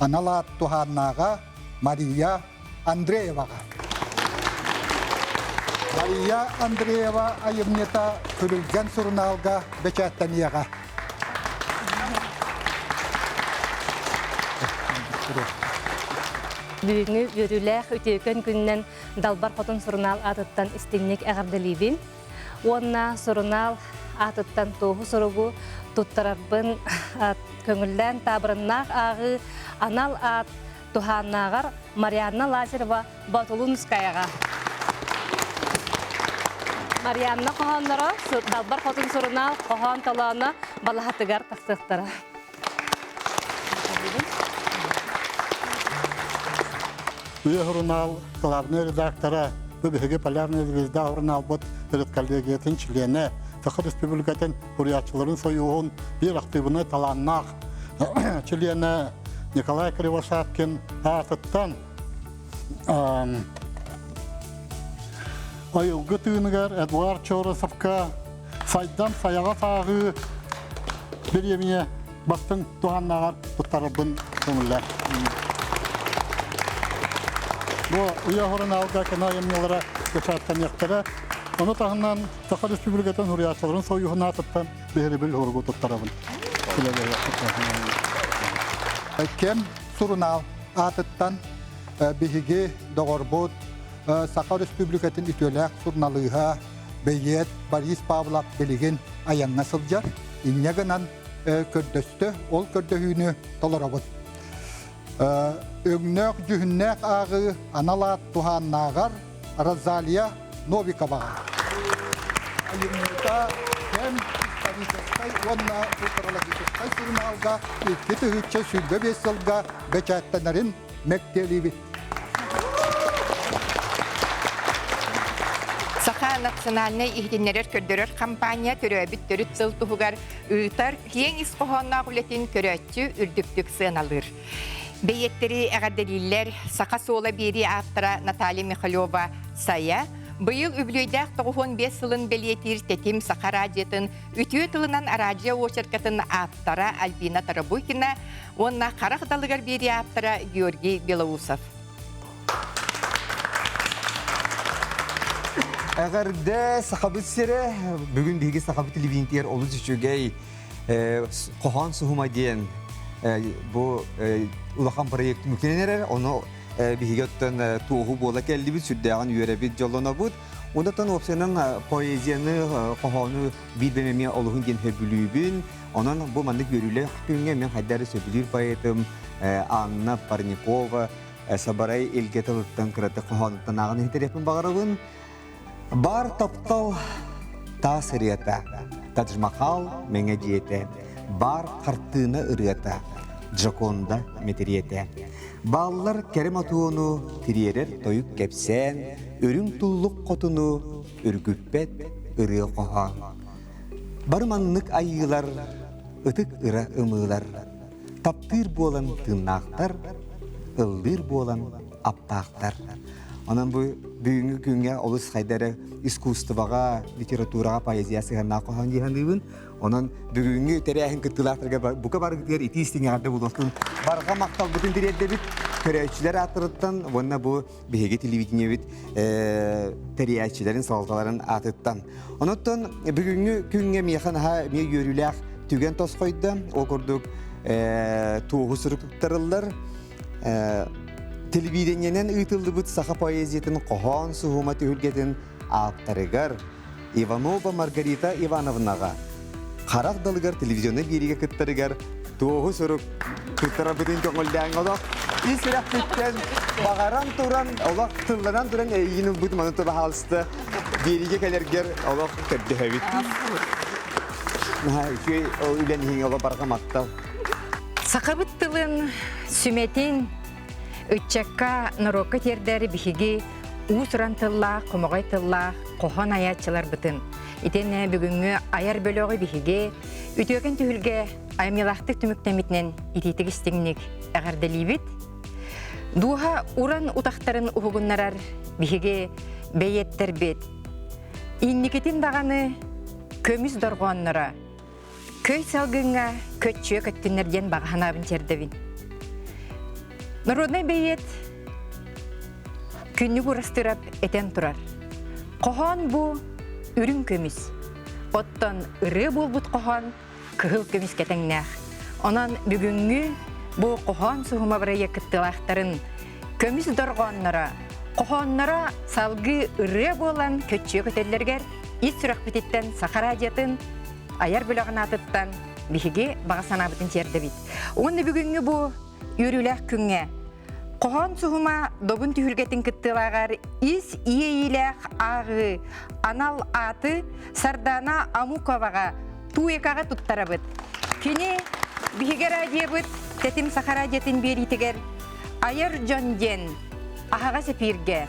анал аат туһааннааҕа Мария Андрееваҕа. Мария Андреева айымньыта Күрүлгэн сурунаалга бэчээттэниэҕэ. Бүгүҥҥү үөрүүлээх үтүөкэн күнүнэн Далбар Хотун сурунаал аатыттан истиҥник эҕэрдэлиибин. Уонна сурунаал аатыттан туоһу суругу туттарарбын көҥүллээн таабырыннаах ааҕыы анал аат туһааннааҕар Марианна Лазарева Ботулунскаяҕа. Марианна хоһоонноро Далбар Хотун сурунаал хоһоон толооно балаһатыгар тахсыахтара. Үйэ сурунаал главный редактора, бу биһиги Полярная звезда сурунаалбыт редколлегиятын чилиэнэ, Саха Республикатын суруйааччыларын сойууһун биир актыыбынай талааннаах чилиэнэ Николай Кривошапкин аатыттан айылгы тыыныгар Эдуард Чоросовка сайдан сайаҕас ааҕыы бириэмийэ бастыҥ туһааннааҕар туттарарбын көҥүллэр. Бу Үйэ сурунаалга кино айымньылара бэчээттэниэхтэрэ. Ону таһынан Саха Республикатын суруйааччыларын сойууһун аатыттан биһирэбил суругу туттарабын. Кэм сурунаал аатыттан биһиги доҕорбут Саха Республикатын үтүөлээх суруналыыһа, бэйиэт Борис Павлов билигин айаҥҥа сылдьар. Инньэ гынан көрдөстө, ол көрдөһүүнү толоробут. Өҥнөөх дьүһүннээх ааҕыы анал аат туһааннааҕар Розалия Новиковаҕа. Айымньыта кэм историческай уонна культурологическай сурунаалга 2025 сылга бэчээттэнэрин мэктиэлиибит. Саха национальнай иһитиннэрэр-көрдөрөр компания төрөөбүт төрүт сыл туһугар ыытар киэҥ ис хоһоонноох үлэтин көрөөччү үрдүктүк сыаналыыр. Бэйиэттэри эҕэрдэлииллэр Саха суола биэрии ааптара Наталья Михалева Сайа быйыл үбүлүөйдээх 95 сылын бэлиэтиир Тэтим Саха радиотын үтүө тылынан араадьыйа уочаркатын ааптара Альбина Тарабукина уонна Харах далыгар биэрии ааптара Георгий Белоусов. Эҕэрдэ Сахабыт сирэ бүгүн биһиги Сахабыт телевидениетигэр олус үчүгэй хоһоон суһума диэн бу улахан проект түмүктэнэн эрэр. Ону биһиги оттон туоһу буола кэллибит, сүрдээҕин үөрэбит, дьоллонобут. Онтон уопсайынан поэзияны, хоһоону биир бэйэм эмиэ олуһун диэн сөбүлүүбүн. Онон бу маннык үөрүүлээх күҥҥэ мин хайдары сөбүлүүр поэтым Анна Парникова Сабарай Илгэ тылыттан кыратык хоһоонуттан ааҕан иһитэриэхпин баҕарабын. Бар таптал таас ырыата, Тадж-Махал мэҥэ дьиэтэ, Бар хартыына ырыата, Джоконда мэтириэтэ. Бааллар кэрэ мотуону тириэрэр тойук кэпсээн, Үрүҥ туллук хотуну үргүппэт ырыа хоһоон. Бары маннык айыылар, ытык ыра ымыылар, таптыыр буолан тыыннаахтар, ыллыыр буолан аптаахтар. Онон бу бүгүҥҥү күҥҥэ олус хайда эрэ искусствоҕа, литератураҕа, поэзия сыһыаннаах хоһоон дии саныыбын. Онон бүгүҥҥү тэрээһин кыттыылаахтарга бука барыгытыгар итии истиҥ эҕэрдэ буолуохтун. Барҕа махталбытын тириэрдэбит көрөөччүлэр ааттарыттан уонна бу биһиги телевидениебит тэрийээччилэрин салалталарын аатыттан. Онуттан бүгүҥҥү күҥҥэ миэхэ наһаа эмиэ үөрүүлээх түгэн тосхойдо. Ол курдук туоһу сурук туттарыллар. Телевидениенэн ыытыллыбыт саха поэзиятын хоһоон суһума түһүлгэтин ааптарыгар Иванова Маргарита Ивановнаҕа харах далыгар телевизионнай биэриигэ кыттарыгар туоһу сурук туттарарбытын көҥүллээҥ олох ис сүрэхпиттэн баҕаран туран олох тылланан туран эйигин ылбыт маны баһаалыста биэриигэ кэлэргэр олох көрдөһөбүт. Наһаа үчүгэй үлэн иһин олох барҕа махтал. Сахабыт тылын сүмэтин ыччакка, норуокка тиэрдэр биһиги уус-уран тыллаах, хомоҕой тыллаах хоһоон айааччыларбытын, итиэннэ бүгүҥҥү айар бөлөҕү биһиги үтүөкэн түһүлгэ айымньылаахтык түмүктэммитинэн итиитик истиҥник эҕэрдэлиибит. Дууһа уран утахтарын уһугуннарар биһиги бэйиэттэрбит. Инникитин даҕаны көмүс дорҕоонноро көй салгыҥҥа көччүө көттүннэр диэн баҕа санаабын тиэрдэбин. Народнай бэйиэт күннүк урастырап этэн турар. Хоһоон бу үрүҥ көмүс. Оттон ырыа буолбут хоһоон кыһыл көмүскэ тэҥнээх. Онон бүгүҥҥү бу хоһоон суһума бырайыак кыттыылаахтарын көмүс дорҕоонноро, хоһоонноро салгыы ырыа буолан көччүө көтөллөрүгэр ис сүрэхпититтэн Саха радиотын айар бөлөҕүн аатыттан биһиги баҕа санаабытын тиэрдэбит. Уонна бүгүҥҥү бу үөрүүлээх күҥҥэ Хоһоон суһума добун түһүлгэтин кыттыылааҕар ис иэйиилээх ааҕыы анал ааты Сардана Амуковаҕа Туекаҕа туттарабыт. Кини биһиги радиобыт Тэтим Саха радиотын биэриитигэр айар дьон диэн аһаҕас эпииргэ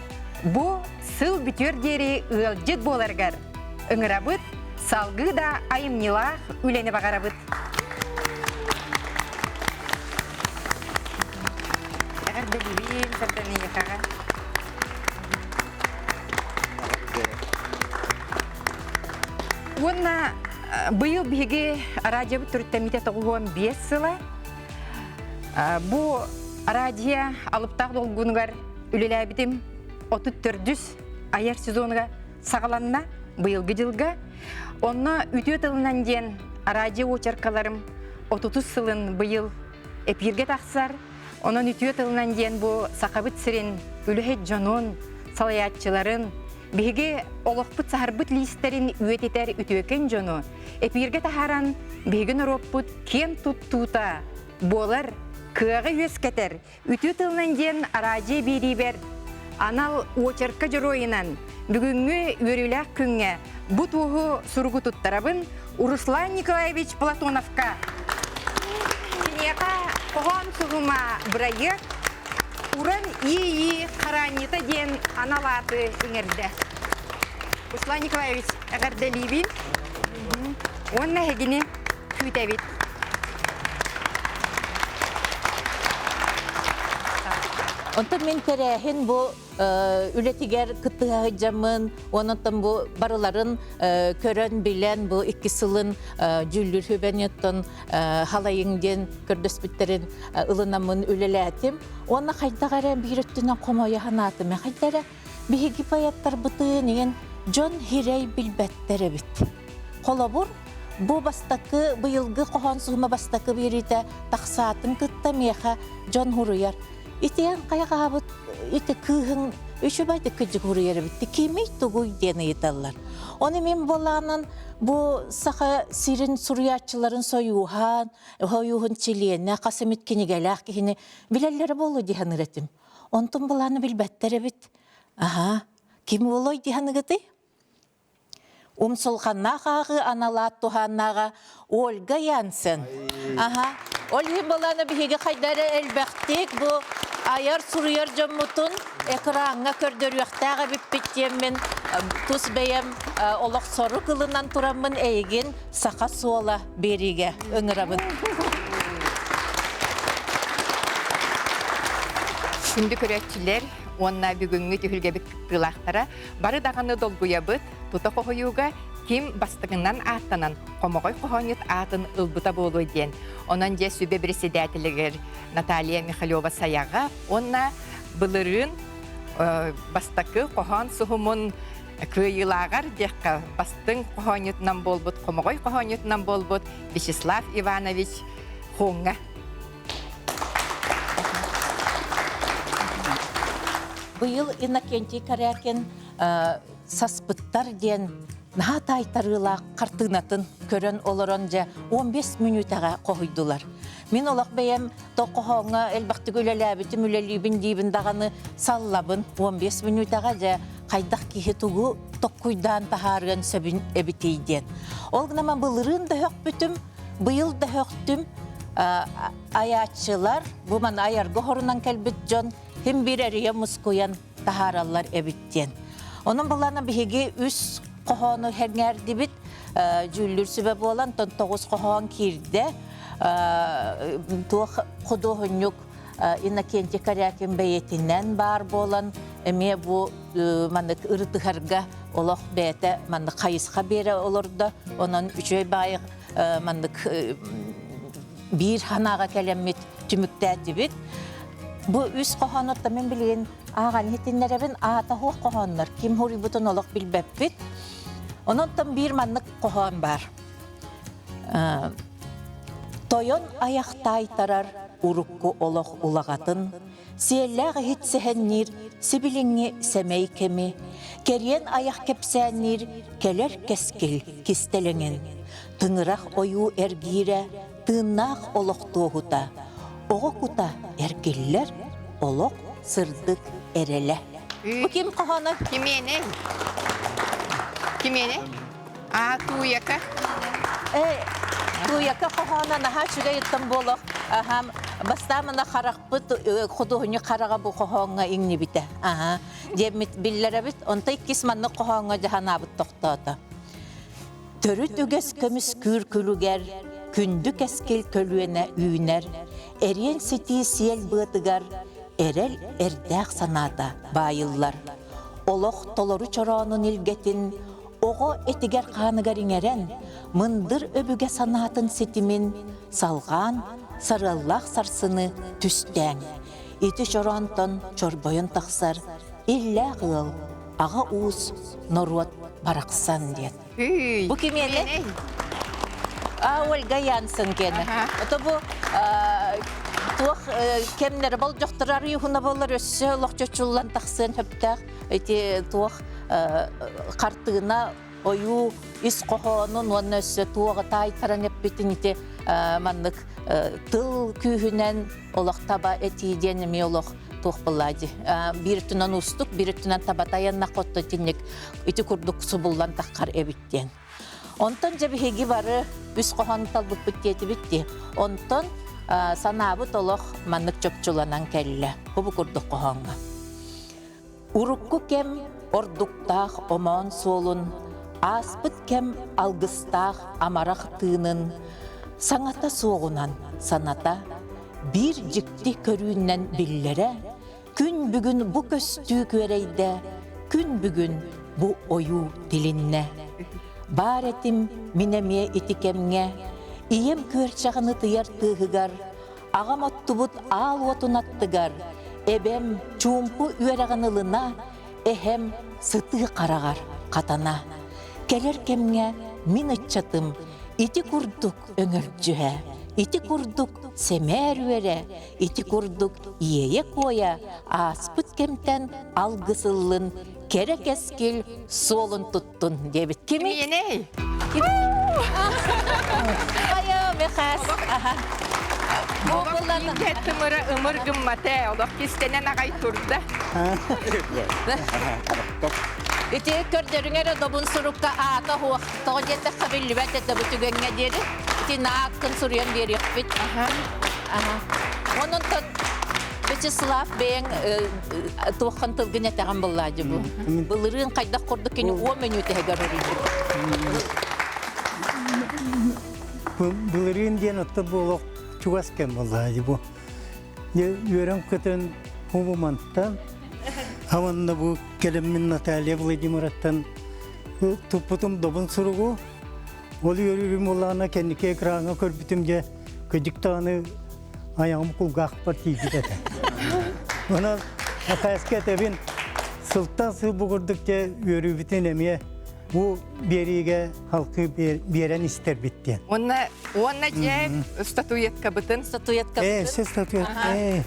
бу сыл бүтүөр диэри ыалдьыт буоларыгар ыҥырабыт, салгыы да айымньылаах үлэни баҕарабыт. Эҕэрдэлиибин Сарданиякаҕа. Уонна быйыл биһиги радиобыт төрүттэммитэ 95 сыла. Бу радио алыптаах долгунугар үлэлээбитим 34 айар сезонуга саҕаланна быйылгы дьылга. Онно үтүө тылынан диэн радио уочаркаларым 30 сылын быйыл эпииргэ тахсар. Онон үтүө тылынан диэн бу Сахабыт сирин үлэһит дьонун, салайааччыларын, биһиги олохпут саһарбыт лиистэрин үйэтитэр үтүөкэн дьону эпииргэ таһааран биһиги норуоппут киэн туттуута буолар кыаҕы үөскэтэр Үтүө тылынан диэн араадьыйа биэриибэр анал уочарка дьоруойунан бүгүҥҥү үөрүүлээх күҥҥэ бу туоһу суругу туттарабын Руслан Николаевич Платоновка. Киниэхэ хоһоон суһума бырайыак Уран иэйии хараанньыта диэн анал ааты иҥэрдэ. Руслан Николаевич, эҕэрдэлиибин уонна эһигини күүтэбит. Онтон мин тэрээһин бу үлэтигэр кыттыһа сылдьаммын, онон бу барыларын көрөн билэн бу икки сылын дьүүллүүр сүбэниттэн халайыҥ диэн көрдөспүттэрин ылынаммын үлэлээтим. Уонна хайдах эрэ биир өттүнэн хомойо санаатым. Хайда эрэ биһиги поэттарбытын иҥэн дьон хирэй билбэттэр эбит. Холобур, бу бастакы быйылгы хоһоон суһума бастакы биэриитэ тахсаатын кытта миэхэ дьон хуруйар. Итиэн хайаҕаабыт ити кыыһыҥ үчүгэй кыдьык хуруйар эбит. Кимий тугуй диэн ыйыталлар. Ону мин буолаанан бу саха сирин суруйааччыларын сойууһаан, сойууһун чилиэнэ, хас эмит кинигэлээх киһини билэллэрэ буолуо дии саныыр этим. Онтун былааны билбэттэр эбит. Аһаа, ким буолуой дии саныгытый? Умсулҕаннаах ааҕыы аналаат туһааннааҕа Ольга Янсен. Аха. Ол иһин балаана биһиги хайда эрэ элбэхтик бу айар суруйар дьоммутун экраҥҥа көрдөрүөхтээх эбиппит диэммин тус бэйэм олох сорук ылынан тураммын эйигин саха суола биэриигэ ыҥырабын. Күндү көрөөччүлэр уонна бүгүҥҥү түһүлгэбит кыттыылаахтара Бары даҕаны долгуйабыт, тута хоһуйууга ким бастакынан ааттанан хомоҕой хоһоонньут аатын ылбыта буолуо диэн. Онон дьэ сүбэ председателигэр Наталья Михалева-Сайаҕа уонна былырыын бастакы хоһоон суһумун кыайыылааҕар диэххэ бастыҥ хоһоонньутунан буолбут, хомоҕой хоһоонньутунан буолбут Вячеслав Иванович Хоҥҥа. Быйыл Иннокентий Корякин саспыттар диэн наһаа таайтарыылаах хартыынатын көрөн олорон дьэ 15 мүнүүтэҕэ хоһуйдулар. Мин олох бэйэм тоқоһооҥҥо элбэхтик үлэлээбитим, үлэлиибин диибин даҕаны саллабын 15 мүнүүтэҕэ дьэ хайдах киһи тугу токкуйдаан таһаарыан сөбүн эбитий диэн. Ол гынан былырыын да өһөхпүтүм, быйыл да өһөхтүм айааччылар, бу маны айарга хорунан кэлбит дьон ким биир эрийэ мускуйан таһаараллар эбит диэн. Онон былаана биһиги үс хоһоону сэҥээрдибит. Дьүүллүүр сүбэ буолан, 9 хоһоон киирдэ. Туох худуоһунньук Иннокентий Корякин бэйэтинэн баар буолан, эмиэ бу маннык ырытыһарга олох бэйэтэ маннык хайысха биэрэ олордо. Онон үчүгэй баайы маннык биир санааҕа кэлэммит түмүктээтибит. Бу үс хоһоонуттан мин билигин ааҕан иһитиннэрэбин аата суох хоһооннор ким хоруйбутун олох билбэппит. Онон биир маннык хоһоон баар. Тойон айах таайтарар урукку олох улаҕатын, сиэллээх иһит сэһэнниир сибилиҥҥи сэмэй кэми, кэриэн айах кэпсээнниир кэлэр кэскил кистэлэҥин, тыҥырах ойуу эргиирэ тыыннаах олох туоһута, оҕо кута эргиллэр олох сырдык эрэлэ. Бу ким хоһооно? Кимиэнэй? Кимиэнэй? Аа, Тууйака. Э, Тууйака хоһооно наһаа үчүгэй ыттан буолуох. Аһам бастаамына харахпыт худуоһунньук хараҕа бу хоһооҥҥо иҥнибитэ. Аһа. Диэммит биллэрэбит. Онто иккис маннык хоһооҥҥо дьаһанаабыт тохтоото. Төрүт үгэс көмүскүүр күлүгэр күндү кэскил көлүөнэ үүнэр, эриэн ситии сиэл быатыгар эрэл эрдээх санаата баайыллар. Олох толору чороонун илгэтин оҕо этигэр-хааныгар иҥэрэн, мындыр өбүгэ санаатын ситимин салҕаан, сарыаллаах сарсыны түстээҥ. Ити чороонтон чорбойон тахсар иллээх ыал, аҕа уус, норуот барахсан диэн. Бу кимиэнэ? А, Ольга Янсен киэнэ. Ото бу туох кэмнэр болдьохтор арыйыһуна боллар өссө олохчочуллан тахсыан сөптөөх ити туох хартыына ойуу ис хоһоонун уонна өссө туоҕа таайтаран эппитин ити маннык тыл күүһүнэн олох таба этии диэн эмиэ олох туох буоллаа дии биир өттүнэн уустук биир өттүнэн таба тайанна хотто итинник ити курдук субуллан таххар эбит диэн онтон дьэ биһиги бары үс хоһоон талбыппыт диэтибит дии онтон санаабыт олох маннык чопчуланан кэллэ бу курдук хоһооҥҥо Урукку кэм ордуктаах омоон суолун, ааспыт кэм алгыстаах амарах тыынын саҥата суоҕунан саната, биир дьикти көрүүннэн биллэрэ, күн бүгүн бу көстүү күөрэйдэ, күн бүгүн бу ойуу тилиннэ. Баар этим мин эмиэ ити кэмҥэ, ийэм күөрчэҕин ытыйар тыаһыгар, Аҕам оттубут аал уотун аттыгар, эбэм чуумпу үөрэҕин ылына, эһэм сытыы хараҕар хатана. Кэлэр кэмҥэ мин ыччатым ити курдук өҥөлдьүһэ, ити курдук сэмээр үөрэ, ити курдук иэйэ-куойа ааспыт кэмтэн алгыс ыллын, кэрэ кэскил суолун туттун диэбит. Кими? Кимиэнэй? Хайа, Михас. Олох тымыра ымыр гыммата, олох кистэнэн аҕай турда. Ити көрдөрүҥ эрэ добун сурукка аата суох. Тоҕо диэтэххэ биллибэт этэ бу түгэҥҥэ диэри. Ити нааккын суруйан биэриэхпит. Онон Вячеслав бэйэҥ туоххан тылгын этэҕин буллаа дьи бу. Былырыын хайдах курдук кини уон мүнүүтэһигэр өрүйбүт. Былырыын диэн отто буолуох чугас кэм буоллаа дьи бу. Үөрэн көтөн хубумантан Аманна бу кэлэммин Наталья Владимировтан туппутум добун суругу. Ол үөрүүбүм буоллаҕына кэнники экраҥҥа көрбүтүм дьэ кыдьык даҕаны айаҕым кулгаахпар тиийбит этэ. Онон Акааска этэбин, сылтан сыл бу курдук дьэ үөрүүбүтүн эмиэ. Бу биэриигэ халкы биэрэн истэрбит диэн. Уонна уонна дьэ статуэткабытын статуэткабытын. Э, статуэтка. Э.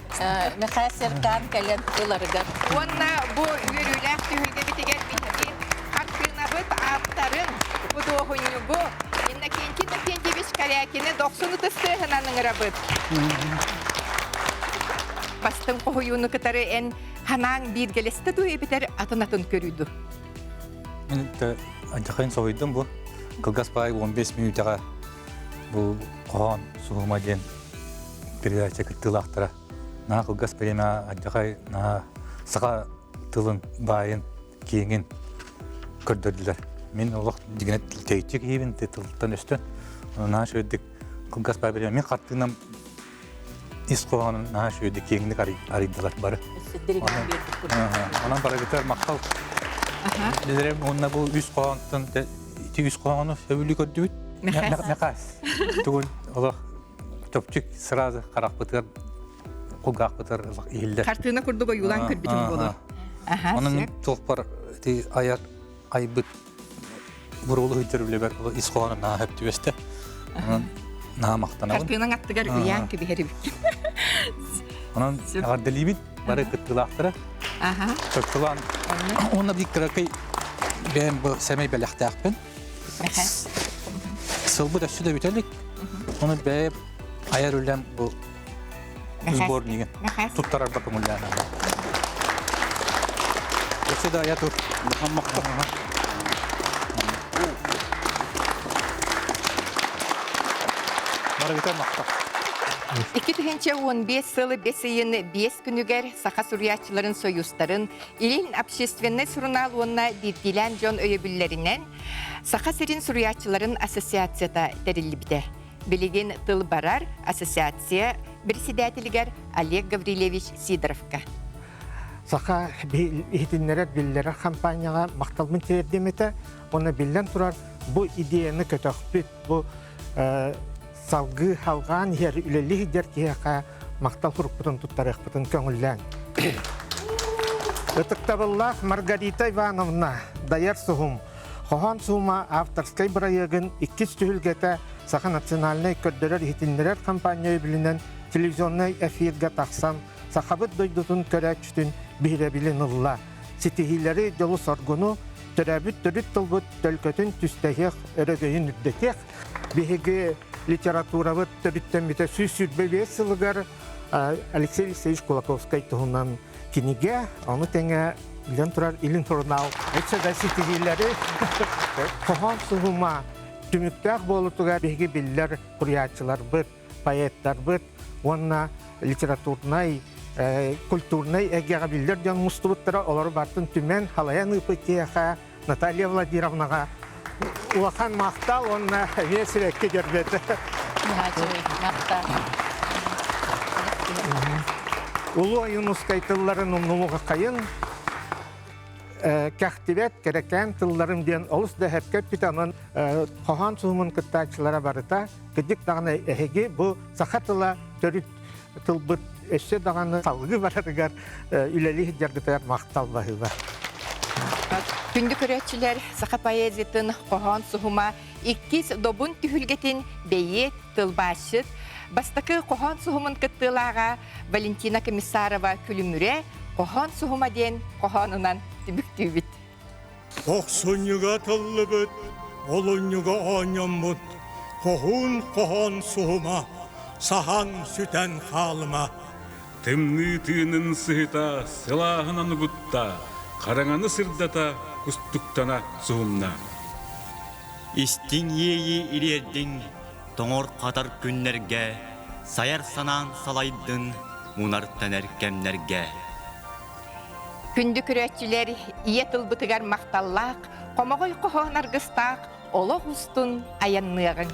Михаил Серкан кэлэн ыларыгар. Уонна бу үөрүүлээх түһүлгэбитигэр биһиги хартыынабыт ааптарын, худуоһунньугу Иннокентий Иннокентьевич Корякины дохсун ытыс тыаһынан ыҥырабыт. Бастыҥ хоһуйууну кытары эн ханаан бииргэлэстэ дуу эбитэр атын-атын көрүүдү? Мин антихайн соһуйдум бу. Кылгас баай 15 мүнүүтэҕэ бу хоһоон суһума диэн передача кыттыылаахтара. Наһаа кылгас бириэмэ алдьархай наһаа саха тылын баайын киэҥин көрдөрдүлэр. Мин олох дьиҥинэ тэйиччи киһибин тылтан өстөн. Наһаа үчүгэйдик кылгас баай бириэмэ мин хартыынам ис хоһоонун наһаа үчүгэйдик киэҥник арыйдылар бары. Онон барыгытыгар махтал. Билэрим уонна бу үс хоһоонтон ити үс хоһоону сөбүлүү көрдүбүт. Мехас. Тугун олох чопчу сразу харахпытыгар кулгаахпытыгар иһиллэр. Хартыына курдук ойуулаан көрбүтүм буолуо. Онон туохпар ити айар айбыт буруолу сылдьар үлэбэр ис хоһооно наһаа сөп түбэстэ. Онон наһаа махтанабын. Хартыынаҥ аттыгар ыйаан кэбиһэр эбиккин. Онон эҕэрдэлиибит бары кыттыылаахтара. Чопчулаан уонна биир кыракый бэйэм бу сэмэй бэлэхтээхпин. Сылбыт өссө да бүтэ илик. Ону бэйэм айар үлэм бу сборнигын туттарарба көҥүллээн. Өссө да айа тур. Барыгыта махтал. 2015 сылы бэс ыйын 5 күнүгэр Саха суруйааччыларын союзтарын Илин общественнай сурунаал уонна биирдиилээн дьон өйөбүллэринэн Саха сирин суруйааччыларын ассоциацията тэриллибитэ. Билигин тыл барар ассоциация председателигэр Олег Гаврильевич Сидоровка. Саха иһитиннэрэр биллэрэр хампаанньаҕа махталбын тиэрдиэм этэ. Уонна биллэн турар, бу идеяны көтөхпүт, бу салгыы халҕаан иһэр, үлэлии сылдьар киһиэхэ махтал сурукпутун туттарыахпытын көҥүллээҥ. Ытыктабыллаах Маргарита Ивановна, Дайар Суһум, Хоһоон суума авторскай бырайыагын иккис түһүлгэтэ Саха национальнай көрдөрөр-иһитиннэрэр хампаанньа өйөбүлүнэн телевизионнай эфиргэ тахсан сахабыт дойдутун көрөөччүтүн биһирэбилин ылла. Ситиһиилэри, дьолу-соргуну, төрөөбүт төрүт тылбыт төлкөтүн түстэһиэх, өрөгөйүн үрдэтиэх. Биһиги литературабыт төрүттэммитэ 125 сылыгар Алексей Алексеевич Кулаковскай туһунан кинигэ, ону тэҥэ билэн турар Илин сурунаал өссө да ситиһиилэри хоһоон суһума түмүктээх буолутугар биһиги биллэр суруйааччыларбыт, поэттарбыт уонна литературнай, культурнай эйгэҕэ биллэр дьон мустубуттара, олору барытын түмэн, халайан ыыппыт киһиэхэ Наталья Владимировнаҕа улахан махтал уонна эмиэ сибэкки дьөрбөтө. Улуу Ойуунускай тылларын умнумуоххайын кэхтибэт кэрэкээн тылларым диэн олус да эһэпкэ эппит онон хоһоон суһумун кыттааччылара барыта кырдьык даҕаны эһиги бу саха тыла төрүт тылбыт өссө даҕаны салгыы барарыгар үлэлии сылдьаргытыгар махтал баһыыба. Күндү көрөөччүлэр, саха поэзиятын хоһоон суһума иккис добун түһүлгэтин бэйиэт, тылбаасчыт, бастакы хоһоон суһумун кыттыылааҕа Валентина Комиссарова Күлүмүрэ хоһоон суһума диэн хоһоонунан түмүктүүбүт. Тохсунньуга тыллыбыт, олунньуга оонньоммут, хоһуун хоһоон суһума, саһан сүтэн хаалыма. Тымныы тыынын сыһыта сылааһынан угутта, хараҥаны сырдата кустуктана суһумна. Истиҥ иэйии ириэрдиҥ, тоҥор-хатар күннэргэ, сайар санаан салайдын, мунар-тэнэр кэмнэргэ. Күндү көрөөччүлэр, ийэ тылбытыгар махталлаах, хомоҕой хоһоон аргыстаах олох устун айанныаҕыҥ.